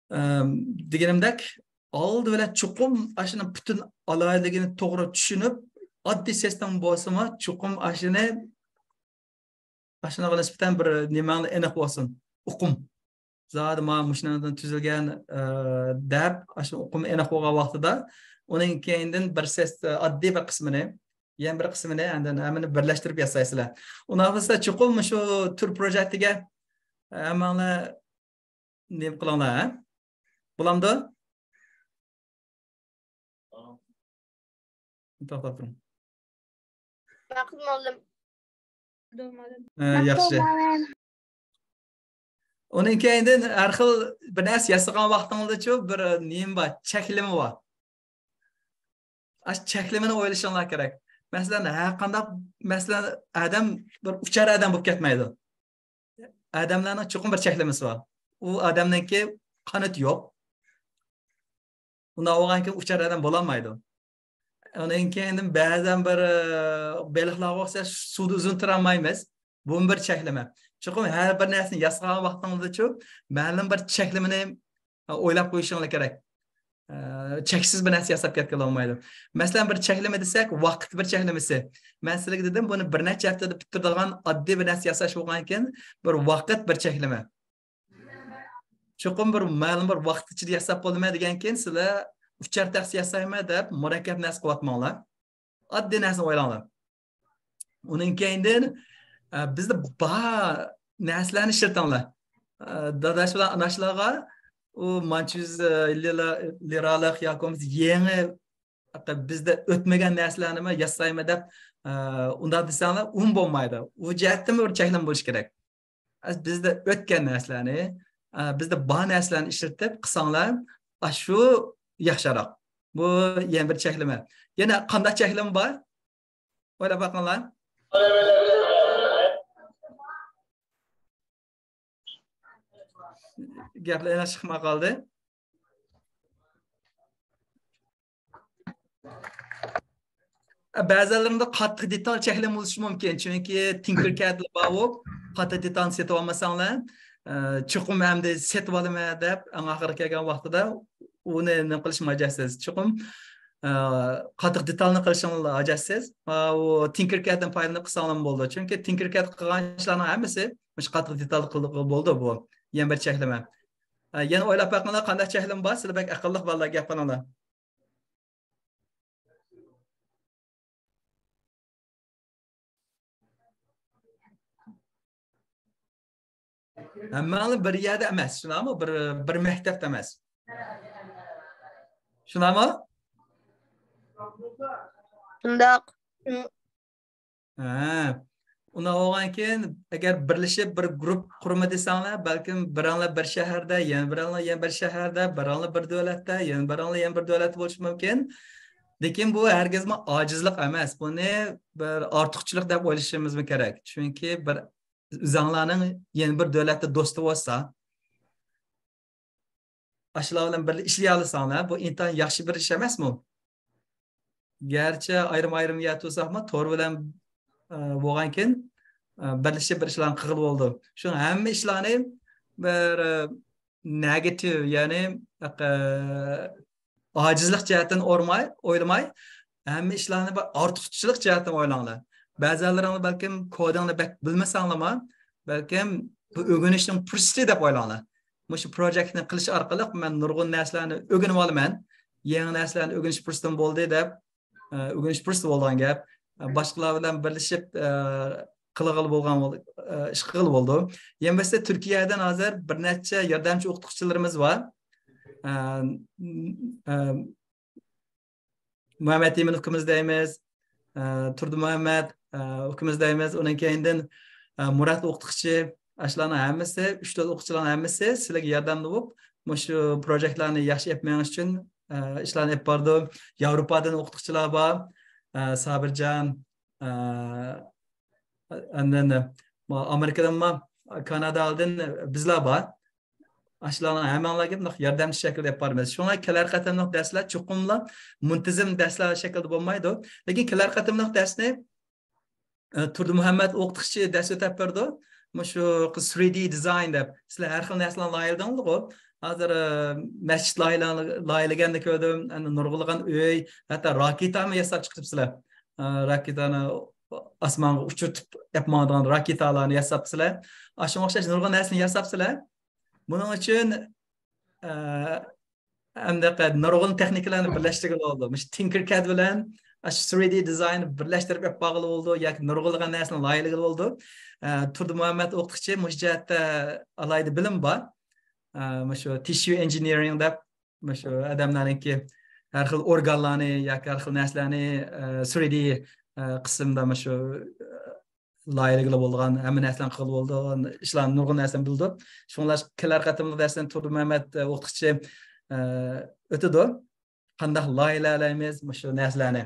ئەم، دېگىنىمدەك، ئالدى بىلەن چوقۇم ئاشۇنىڭ پۈتۈن ئالاھىدىلىكىنى توغرا چۈشىنىپ، ئاددىي سىستېما بولسىمۇ، چوقۇم ئاشۇنى، ئاشۇنىڭغا نىسبەتەن بىر نېمەڭلار ئېنىق بولسۇن، ئۇقۇم. زادى مانا مۇشۇنىڭدىن تۈزۈلگەن، ئە، دەپ، ئاشۇ ئۇقۇم ئېنىق بولغان ۋاقتىدا، ئۇنىڭ كەينىدىن بىر سىس-، ئاددىي بىر قىسمىنى، يەنە بىر قىسمىنى، ئاندىن ھەممىنى بىرلەشتۈرۈپ ياسايسىلەر. ئۇنداق بولسا، چوقۇم مۇشۇ تۈر پروجېكتىگە ھەممەڭلار نېمە قىلىڭلار، ھە؟ بولامدۇ؟ توختاپ تۇرۇڭ. ماقۇل، مۇئەللىم. ھە، ياخشى. ئۇنىڭ كەينىدىن ھەر خىل بىر نەرسە ياسىغان ۋاقتىڭىزدىچۇ بىر نېمە بار، چەكلىمە بار. ئاشۇ چەكلىمىنى ئويلىشىڭلار كېرەك. مەسىلەن، ھەر قانداق، مەسىلەن، ئادەم بىر ئۇچار ئادەم بولۇپ كەتمەيدۇ. ئادەملەرنىڭ چوقۇم بىر چەكلىمىسى بار. ئۇ ئادەمنىڭكى قانىتى يوق. ئۇنداق بولغان كېيىن ئۇچار ئادەم بولالمايدۇ. ئۇنىڭ كېيىن بەزەن بىر، ئە، بېلىقلارغا ئوخشاش سۇدا ئۇزۇن تۇرالمايمىز. بۇمۇ بىر چەكلىمە. چوقۇم ھەر بىر نەرسىنى ياسىغان ۋاقتىڭىزدىچۇ مەلۇم بىر چەكلىمىنى ئويلاپ قويۇشۇڭلار كېرەك. ئە، چەكسىز بىر نەرسە ياساپ كەتكىلى بولمايدۇ. مەسىلەن، بىر چەكلىمە دېسەك، ۋاقىت بىر چەكلىمىسى. مەن سىلەرگە دېدىم، بۇنى بىر نەچچە ھەپتىدە پۈتتۈرىدىغان ئاددىي بىر نەرسە ياساش بولغان كېيىن، بىر ۋاقىت بىر چەكلىمە. چوقۇم بىر مەلۇم بىر ۋاقىت ئىچىدە ياساپ بولىمەن دېگەن كېيىن، سىلەر ئۇچار تەخسە ياسايمەن دەپ مۇرەككەپ نەرسە قىلىۋاتماڭلار. ئاددىي نەرسىنى ئويلاڭلار. ئۇنىڭ كەينىدىن، ئە، بىزدە بار نەرسىلەرنى ئىشلىتىڭلار. ئە، داداش بىلەن ئاناشلارغا ئۇ مانچە يۈز، ئە، لىرا-، لىرالىق ياكى بولمىسا يېڭى، بىزدە ئۆتمىگەن نەرسىلەرنىمۇ ياسايمەن دەپ، ئە، ئۇنداق دېسەڭلار، ئۇمۇ بولمايدۇ. ئۇ جەھەتتىنمۇ بىر چەكلىمە بولۇشى كېرەك. بىزدە ئۆتكەن نەرسىلەرنى، ئە، بىزدە بار نەرسىلەرنى ئىشلىتىپ قىلساڭلار، ئاشۇ ياخشىراق. بۇ يەنە بىر چەكلىمە. يەنە قانداق چەكلىمە بار؟ ئويلاپ باقىڭلار. گەپلەر يەنە چىقماي قالدى. بەزىلىرىڭدە قاتتىق دېتال چەكلىمە بولۇشى مۇمكىن، چۈنكى تىنكېركەدلا بار بولۇپ، قاتتىق دېتالنى سېتىپ ئالمىساڭلار، ئە، چوقۇم ئەمدى سېتىپ ئالىمەن دەپ، ئەڭ ئاخىرى كەلگەن ۋاقتىدا ئۇنى نېمە قىلىشمۇ ھاجەتسىز. چوقۇم، ئە، قاتتىق دېتالنى قىلىشىڭلار ھاجەتسىز. ئە، ئۇ تىنكېركەدتىن پايدىلىنىپ قىلساڭلارمۇ بولىدۇ. چۈنكى تىنكېركەد قىلغان ئىشلارنىڭ ھەممىسى مۇشۇ قاتتىق دېتال قىلغىلى بولىدۇ بۇ. يەنە بىر چەكلىمە. ئە، يەنە ئويلاپ باقىڭلار، قانداق چەكلىمە بار؟ سىلەر بەك ئەقىللىق بالىلار، گەپ قىلىڭلار. ھەممەڭلار بىر يەردە ئەمەس، شۇنداقمۇ؟ بىر، بىر مەكتەپتە ئەمەس. شۇنداقمۇ؟ شۇنداق. ھە. ئۇنداق بولغانكىن، ئەگەر بىرلىشىپ بىر گۇرۇپ قۇرىمىز دېسەڭلار، بەلكىم بىرەڭلار بىر شەھەردە، يەنە بىرەڭلار يەنە بىر شەھەردە، بىرەڭلار بىر دۆلەتتە، يەنە بىرەڭلار يەنە بىر دۆلەتتە بولۇشى مۇمكىن. لېكىن بۇ ھەرگىزمۇ ئاجىزلىق ئەمەس. بۇنى بىر ئارتۇقچىلىق دەپ ئويلىشىمىزمۇ كېرەك. چۈنكى بىر ئۆزەڭلارنىڭ يەنە بىر دۆلەتتە دوستى بولسا، ئاشۇلار بىلەن بىللە ئىشلىيالىساڭلار، بۇ ئىنتايىن ياخشى بىر ئىش ئەمەسمۇ؟ گەرچە ئايرىم-ئايرىم يەردە تۇرساقمۇ، تور بىلەن، ئە، بولغانكىن، ئە، بىرلىشىپ بىر ئىشلارنى قىلغىلى بولىدۇ. شۇڭا ھەممە ئىشلارنى بىر، ئە، نېگاتىپ، يەنى، ئە، ئاجىزلىق جەھەتتىن ئورماي-، ئويلىماي، ھەممە ئىشلارنى بىر ئارتۇقچىلىق جەھەتتىن ئويلاڭلار. بەزىلىرىڭلار بەلكىم كودىڭنى بەك بىلمىسەڭلارمۇ، بەلكىم بۇ ئۆگىنىشنىڭ پۇرسىتى دەپ ئويلاڭلار. مۇشۇ پروجېكتنى قىلىش ئارقىلىق مەن نۇرغۇن نەرسىلەرنى ئۆگىنىپ ئالىمەن. يېڭى نەرسىلەرنى ئۆگىنىش پۇرسىتىم بولدى دەپ، ئە، ئۆگىنىش پۇرسىتى بولىدىغان گەپ. ئە، باشقىلار بىلەن بىرلىشىپ، ئە، قىلغىلى بولغان بول-، ئە، ئىش قىلغىلى بولىدۇ. يەنە بىرسى تۈركىيەدىن ھازىر بىر نەچچە ياردەمچى ئوقۇتقۇچىلىرىمىز بار. ئە، ئە، مۇھەممەت ئىمىن ئۇكىمىز دەيمىز، ئە، تۇردى مۇھەممەت، ئە، ئۇكىمىز دەيمىز. ئۇنىڭ كەينىدىن، ئە، مۇرات ئوقۇتقۇچى، ئاشۇلارنىڭ ھەممىسى، ئۈچ تۆت ئوقۇتقۇچىلارنىڭ ھەممىسى سىلەرگە ياردەمدە بولۇپ، مۇشۇ پروژېكتلارنى ياخشى ئېلىپ مېڭىش ئۈچۈن، ئە، ئىشلارنى ئېلىپ بارىدۇ. ياۋروپادىن ئوقۇتقۇچىلار بار، ئە، سابىرجان، ئە، ئاندىن، ئامېرىكىدىنمۇ، كانادادىن بىزلەر بار. ئاشۇلارنىڭ ھەممەڭلارگە مۇنداق ياردەمچى شەكىلدە ئېلىپ بارىمىز. شۇڭا كېلەر قېتىملىق دەرسلەر چوقۇملا مۇنتىزىم دەرسلەر شەكلىدە بولمايدۇ. لېكىن كېلەر قېتىملىق دەرسنى، ئە، تۇردى مۇھەممەت ئوقۇتقۇچى دەرس ئۆتەپ بېرىدۇ. مۇشۇ ثرىدى دىزاين دەپ. سىلەر ھەر خىل نەرسىلەرنى لايىھەلىدىڭلارغۇ. ھازىر، ئە، مەسچىت لايىھەلە-، لايىھەلىگەننى كۆردۈم. ئەنە نۇرغۇنلىغان ئۆي، ھەتتا راكېتامۇ ياساپ چىقىرىپسىلەر. ئە، راكېتانى ئاسمانغا ئۇچۇرتۇپ ئېلىپ ماڭىدىغان راكېتالارنى ياساپسىلەر. ئاشۇنىڭغا ئوخشاش نۇرغۇن نەرسىنى ياساپسىلەر. بۇنىڭ ئۈچۈن، ئە، ئەمدى نۇرغۇن تېخنىكىلارنى بىرلەشتۈرگىلى بولىدۇ. مۇشۇ تىنكېركاد بىلەن ئاشۇ ثرىدى دىزايننى بىرلەشتۈرۈپ ئېلىپ بارغىلى بولىدۇ ياكى نۇرغۇنلىغان نەرسىنى لايىھەلىگىلى بولىدۇ. ئە، تۇردى مۇھەممەت ئوقۇتقۇچى مۇشۇ جەھەتتە ئالاھىدە بىلىم بار. ئە، مۇشۇ تىشيۇ ئىنژېنېرىڭ دەپ، مۇشۇ ئادەملەرنىڭكى ھەر خىل ئورگانلارنى ياكى ھەر خىل نەرسىلەرنى، ئە، ثرىدى، ئە، قىسىمدا مۇشۇ، ئە، لايىھەلىگىلى بولىدىغان، ھەممە نەرسىلەرنى قىلغىلى بولىدىغان ئىشلارنى، نۇرغۇن نەرسىلەرنى بىلىدۇ. شۇڭلاشقا كېلەر قېتىملىق دەرسلەرنى تۇردى مۇھەممەت، ئە، ئوقۇتقۇچى، ئە، ئۆتىدۇ. قانداق لايىھەلەرلەيمىز مۇشۇ نەرسىلەرنى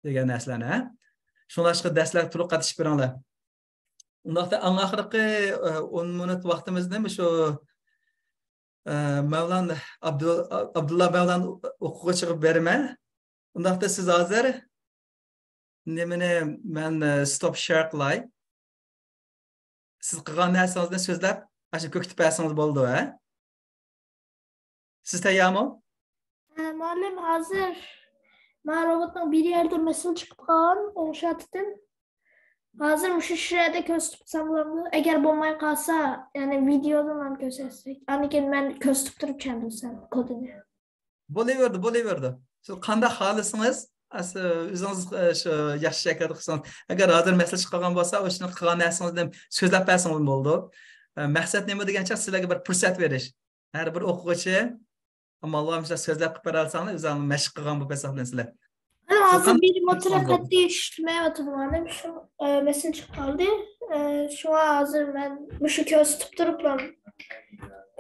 دېگەن نەرسىلەرنى، ھە؟ شۇڭلاشقا دەرسلەرگە تولۇق قاتنىشىپ بېرىڭلار. ئۇنداقتا ئەڭ ئاخىرقى، ئە، ئون مىنۇت ۋاقتىمىزنى مۇشۇ ئە، مەۋلان ئابدۇ-، ئابدۇللا مەۋلان ئوقۇغۇچىغا بېرىمەن. ئۇنداقتا سىز ھازىر نېمىنى مەن، ئە، ستوپ شېر قىلاي. سىز قىلغان نەرسىڭىزنى سۆزلەپ، ئاشۇ كۆكتە بەرسىڭىز بولىدۇ، ھە؟ سىز تەييارمۇ؟ ئە، مۇئەللىم، ھازىر مانا روبوتنىڭ بىر يەردە مەسىلە چىقىپ قالغان، ئوڭشاتتىم. ھازىر مۇشۇ، شۇ يەردە كۆرسىتىپ قويسام بولامدۇ؟ ئەگەر بولماي قالسا، يەنى ۋىدېودىن مەن كۆرسەتسەك. ئاندىن كېيىن مەن كۆرسىتىپ تۇرۇپ چۈشەندۈرسەم كودىنى. بولۇۋېرىدۇ، بولۇۋېرىدۇ. شۇ قانداق خالىسىڭىز، ئەس-، ئۆزىڭىز، ئە، شۇ ياخشى شەكىلدە قىلسىڭىز. ئەگەر ھازىر مەسىلە چىقىپ قالغان بولسا، ئۇنىڭ قىلغان نەرسىڭىزنى سۆزلەپ بەرسىڭىز بولىدۇ. ئە، مەقسەت نېمە دېگەن چاغ سىلەرگە بىر پۇرسەت بېرىش. ھەر بىر ئوقۇغۇچى ئامال بار مۇشۇنداق سۆزلەپ قىلىپ بېرەلىسەڭلار، ئۆزۈڭلار مەشىق قىلغان بولۇپ ھېسابلىنىسىلەر. مانا ھازىر بىر موتور قاتتىق ئىشلىمەيۋاتىدۇ، مانا شۇ، ئە، مەسىلە چىقىپ قالدى. ئە، شۇڭا ھازىر مەن مۇشۇ كۆرسىتىپ تۇرۇپلا،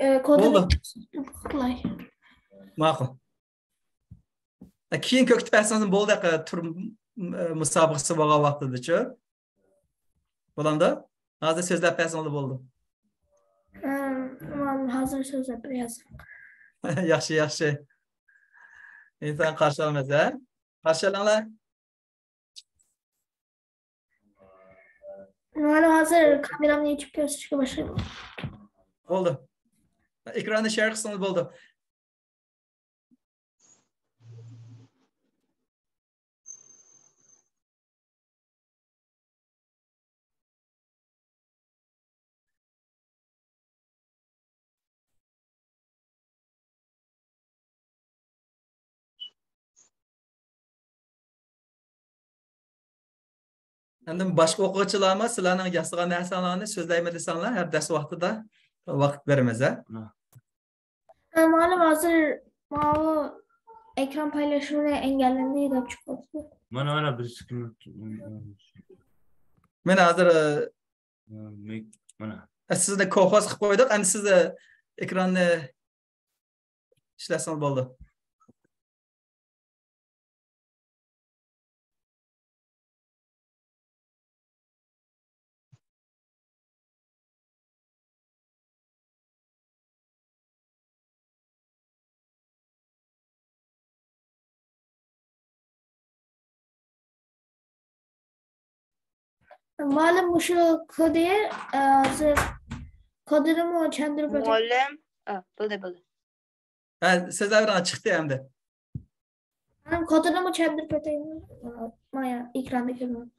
ئە، كودىنى بولدى. كۆرسىتىپ قىلاي. ماقۇل. ئە، كېيىن كۆكتە بەرسىڭىز بولدى، ئە، تۇر، ئە، مۇسابىقىسى بولغان ۋاقتىدىچۇ. بولامدۇ؟ ھازىر سۆزلەپ بەرسىڭىز بولدى. ئەم، مانا ھازىر سۆزلەپ بېرەي. ياخشى، ياخشى. ئىنسان قارشى ئالىمىز، ھە؟ قارشى ئالىڭلار. مانا ھازىر كامېرامنى ئېچىپ كۆرسىتىشكە باشلايمەن. بولدى. ئېكراننى شېر قىلسىڭىز بولدى. ئەمدى باشقا ئوقۇغۇچىلارمۇ سىلەرنىڭ ياسىغان نەرسەڭلارنى سۆزلەيمەن دېسەڭلار، ھەر دەرس ۋاقتىدا ۋاقىت بېرىمىز، ھە؟ ئە، مۇئەللىم، ھازىر ماۋۇ ئېكران پايلاشمىنى ئەنگەللەندى دەپ چىقىۋاتىدۇ. مانا، مانا، بىر سېكۇنت. مانا ھازىر، ئە، مىك-، مانا. ئە، سىزنى كوخوس قىلىپ قويدۇق. ئەمدى سىز، ئە، ئېكراننى ئىشلەتسىڭىز بولدى. مۇئەللىم، مۇشۇ كودى، ئە، ھازىر كودىنىمۇ چۈشەندۈرۈپ ئۆتەي. مۇئەللىم، ئا، بولدى، بولدى. ھە، سۆزلەۋېرىڭ، چىقتى ئەمدى. ھە، كودىنىمۇ چۈشەندۈرۈپ ئۆتەيمۇ؟ مانا ئېكراندا كۆرۈنۈپ.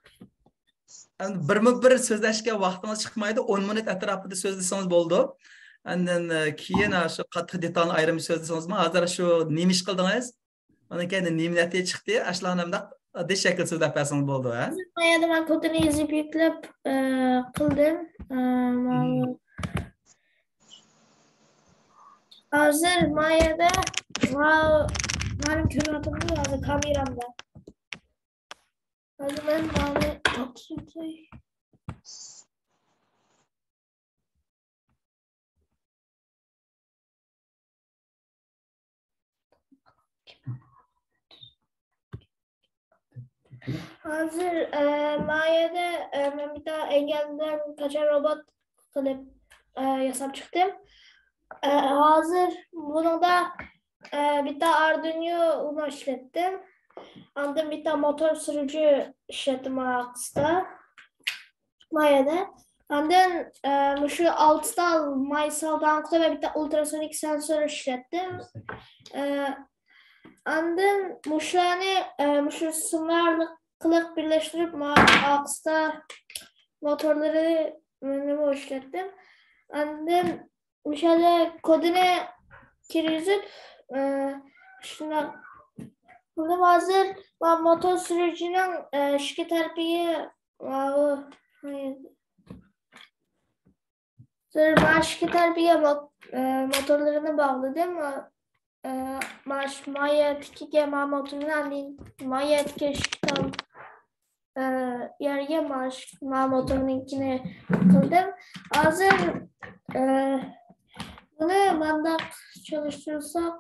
ئەمدى بىرمۇ بىر سۆزلەشكە ۋاقتىڭىز چىقمايدۇ، ئون مىنۇت ئەتراپىدا سۆزلىسىڭىز بولىدۇ. ئاندىن، ئە، كېيىن، ھە، شۇ قاتتىق دېتالنى ئايرىم سۆزلىسىڭىزمۇ، ھازىر شۇ نېمە ئىش قىلدىڭىز؟ ئۇنىڭ كەينىدىن نېمە نەتىجە چىقتى؟ ئاشۇلارنى مۇنداق ئاددىي شەكىلدە سۆزلەپ بەرسىڭىز بولىدۇ، ھە؟ ما يەردە مەن كودىنى يېزىپ يۈكلەپ، ئە، قىلدىم. ئە، ماۋۇ. مم. ھازىر ما يەردە، ماۋۇ، مانا كۆرۈۋاتىمەن ھازىر كامېرامدا. ھازىر مەن ماۋۇنى ئاچىۋېتەي. ھازىر، ئە، ما يەردە، ئە، مەن بىر تال ئەنگەلدىن قاچان روبوت قىلىپ، ئە، ياساپ چىقتىم. ئە، ھازىر بۇنىڭدا، ئە، بىر تال ئاردۇينو ئۇنو ئىشلەتتىم. ئاندىن بىر تال موتور سۈرۈجى ئىشلەتتىم ئارقىسىدا. ما يەردە. ئاندىن، ئە، مۇشۇ ئالتە تال ماي سالدانقۇلى ۋە بىتتا ئۇلتراسونىك سېنسور ئىشلەتتىم. ئە، ئاندىن مۇشۇلارنى، ئە، مۇشۇ سىملار ئارقىلىق بىرلەشتۈرۈپ، ما-، ئارقىسىدا موتورلىرى نېمە ئىشلەتتىم. ئاندىن مۇشۇ يەردە كودىنى كىرگۈزۈپ، ئە، شۇنداق قىلدىم. ھازىر ما-، موتور سۈرۈجىنىڭ، ئە، ئىچكى تەرىپىگە ماۋۇ، ھازىر مانا ئىككى تەرىپىگە مو-، ئە، موتورلىرىنى باغلىدىم. ئە، ماش-، ما يەردىكىگە ما موتورنى، ئاندىن ما يەردىكى ئىككى تال، ئە، يەرگە ماش-، ما موتورنىڭكىنى قىلدىم. ھازىر، ئە، بۇنى مانداق چالىشتۇرساق،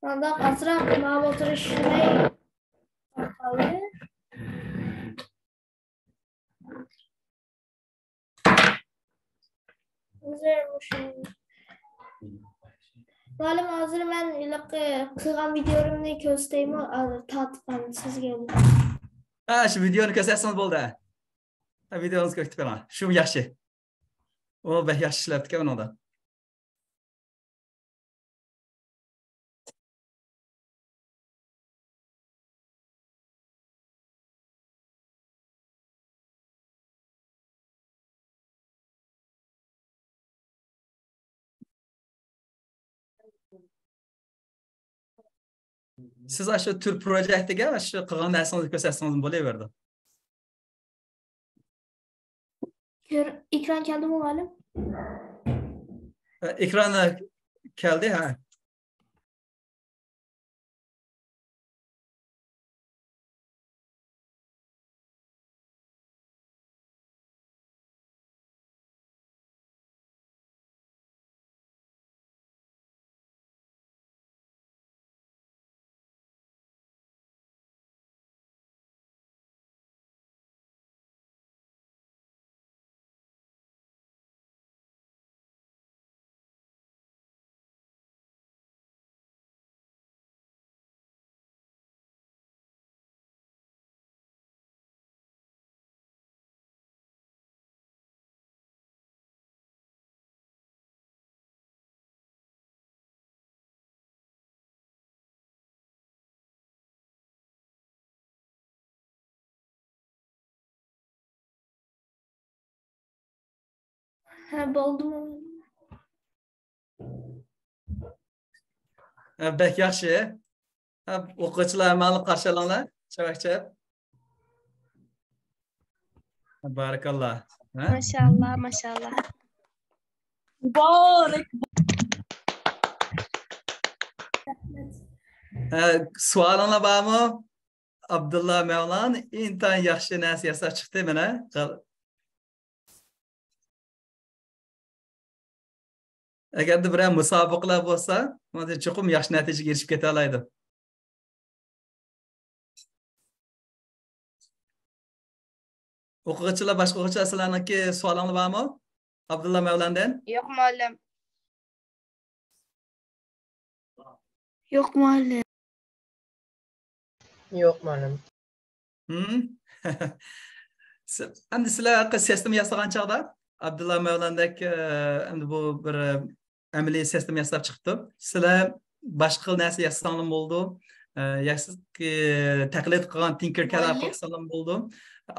مانداق ئازراق ما موتور ئىشلىمەي قالدى. ھازىر مۇشۇ. مۇئەللىم، ھازىر مەن ھېلىقى قىلغان ۋىدىيولىرىمنى كۆرسىتەيمۇ؟ ھازىر تارتىپ قالدىم سىزگە. ھە، شۇ ۋىدىيونى كۆرسەتسىڭىز بولدى. ھە، ۋىدىيونى كۆرسىتىپ بېرىڭ. شۇ ياخشى. ئۇ بەك ياخشى ئىشلەپتىكەن ئۇنىڭدا. سىز ئاشۇ تۈر پروجېكتىگە ئاشۇ قىلغان نەرسىڭىزنى كۆرسەتسىڭىزمۇ بولۇۋېرىدۇ. كۆر-، ئېكران كەلدىمۇ، مۇئەللىم؟ ئېكران كەلدى، ھە. ھە، بولدىمۇ؟ ھە، بەك ياخشى. ھە، ئوقۇغۇچىلار، ھەممەڭلار قارشى ئالىڭلار. چاۋاك چاپ. بارىكاللا. ھە؟ ماشائاللا، ماشائاللا. مۇبارەك. ھە، سوئالىڭلار بارمۇ؟ ئابدۇللا مەۋلان ئىنتايىن ياخشى نەرسە ياساپ چىقتى مانا. ئەگەردە بىرەر مۇسابىقىلەر بولسا، چوقۇم ياخشى نەتىجىگە ئېرىشىپ كېتەلەيدۇ. ئوقۇغۇچىلار، باشقا ئوقۇغۇچىلار، سىلەرنىڭكى سوئالىڭلار بارمۇ؟ ئابدۇللا مەۋلاندىن. يوق، مۇئەللىم. يوق، مۇئەللىم. يوق، مۇئەللىم. ھىم؟ سى-، ئەمدى سىلەر ھەققى سىستېما ياسىغان چاغدا، ئابدۇللا مەۋلاندەك، ئە، ئەمدى بۇ بىر، ئە، ئەمەلىي سىستېما ياساپ چىقىپتۇ. سىلەر باشقا خىل نەرسە ياسىساڭلار بولىدۇ. ئە، ياكى تەقلىد قىلغان تىنكېركەدلەر قىلساڭلار بولىدۇ.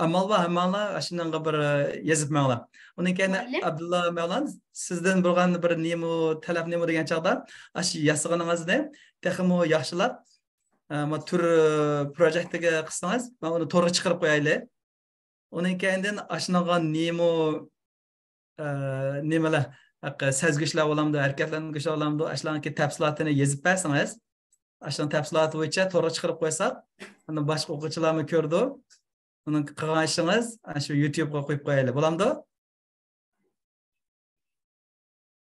ئامال بار، ھەممەڭلار ئاشۇنىڭغا بىر، ئە، يېزىپ مېڭىڭلار. ئۇنىڭ كەينى ئابدۇللا مەۋلان، سىزدىن بولغان بىر نېمە تەلەپ نېمە دېگەن چاغدا، ئاشۇ ياسىغىنىڭىزنى تېخىمۇ ياخشىلاپ، ئە، ما تۈر، ئە، پروجېكتىگە قىلسىڭىز، مەن ئۇنى تورغا چىقىرىپ قويايلى. ئۇنىڭ كەينىدىن ئاشۇنىڭغا نېمە، ئە، نېمىلەر، ھەققى سەزگۈچلەر بولامدۇ، ھەرىكەتلەنگۈچلەر بولامدۇ، ئاشۇلارنىڭكى تەپسىلاتىنى يېزىپ بەرسىڭىز، ئاشۇنىڭ تەپسىلاتى بويىچە تورغا چىقىرىپ قويساق، ئاندىن باشقا ئوقۇغۇچىلارمۇ كۆرىدۇ. ئۇنىڭ قىلغان ئىشىڭىز، ئاشۇ يۇتيۇبقا قويۇپ قويايلى، بولامدۇ؟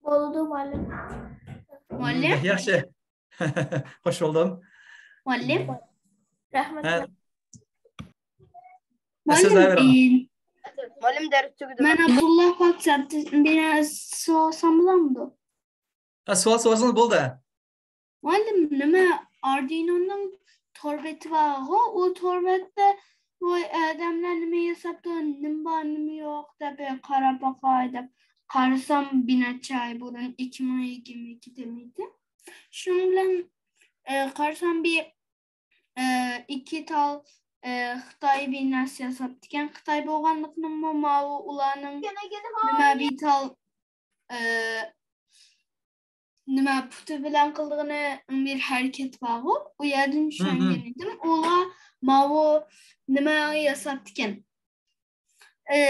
بولىدۇ، مۇئەللىم. مۇئەللىم. ياخشى. خوش بولدۇم. مۇئەللىم. رەھمەت. ھە. مۇئەللىم، سۆزلەۋېرىڭ. ئى، مۇئەللىم، دەرس تۈگىدىمۇ؟ مەن ئابدۇللا پاكىزاتتىن بىر سوئال سورىسام بولامدۇ؟ ھە، سوئال سورىسىڭىز بولدى. مۇئەللىم، نېمە، ئاردۇينونىڭ تور بېتى بارغۇ، ئۇ تور بەتتە بۇ ئادەملەر نېمە ياساپتۇ، نېمە بار، نېمە يوق دەپ بىر قاراپ باقاي دەپ قارىسام، بىر نەچچە ئاي بۇرۇن، ئىككى مىڭ يىگىرمە ئىككى دېمەيتتى. شۇنىڭ بىلەن، ئە، قارىسام، بىر، ئە، ئىككى تال، ئە، خىتاي بىر نەرسە ياساپتىكەن. خىتاي بولغانلىقىنىمۇ ماۋۇ ئۇلارنىڭ نېمە بىر تال، ئە، نېمە، پۇتى بىلەن قىلىدىغىنى بىر ھەرىكەت بارغۇ، ئۇ يەردىن چۈشەنگەن ئىدىم. ئۇلار ماۋۇ نېمە ياساپتىكەن. ئى،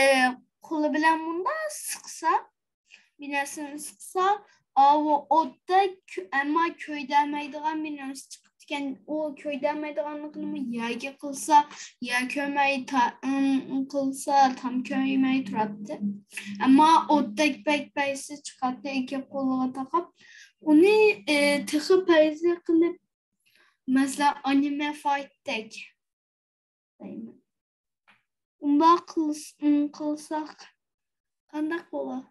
قولى بىلەن مۇنداق سىقسا، بىر نەرسىنى سىقسا، ئاۋۇ ئوتتەك كۆ-، ئەمما كۆيدۈرمەيدىغان بىر نەرسە چىقىپتىكەن. ئۇ كۆيدۈرمەيدىغانلىقىنىمۇ يەرگە قىلسا، يەر كۆيمەي، تا-، ئىم، قىلسا، تام كۆيمەي تۇراتتى. ئەمما ئوتتەك بەك پەيزى چىقاتتى، ئىككى قولىغا تاقاپ. ئۇنى، ئى، تېخى پەيزى قىلىپ، مەسىلەن، ئانىمە فايتتەك. دەيمەن. ئۇنداق قىلس-، قىلساق قانداق بولار؟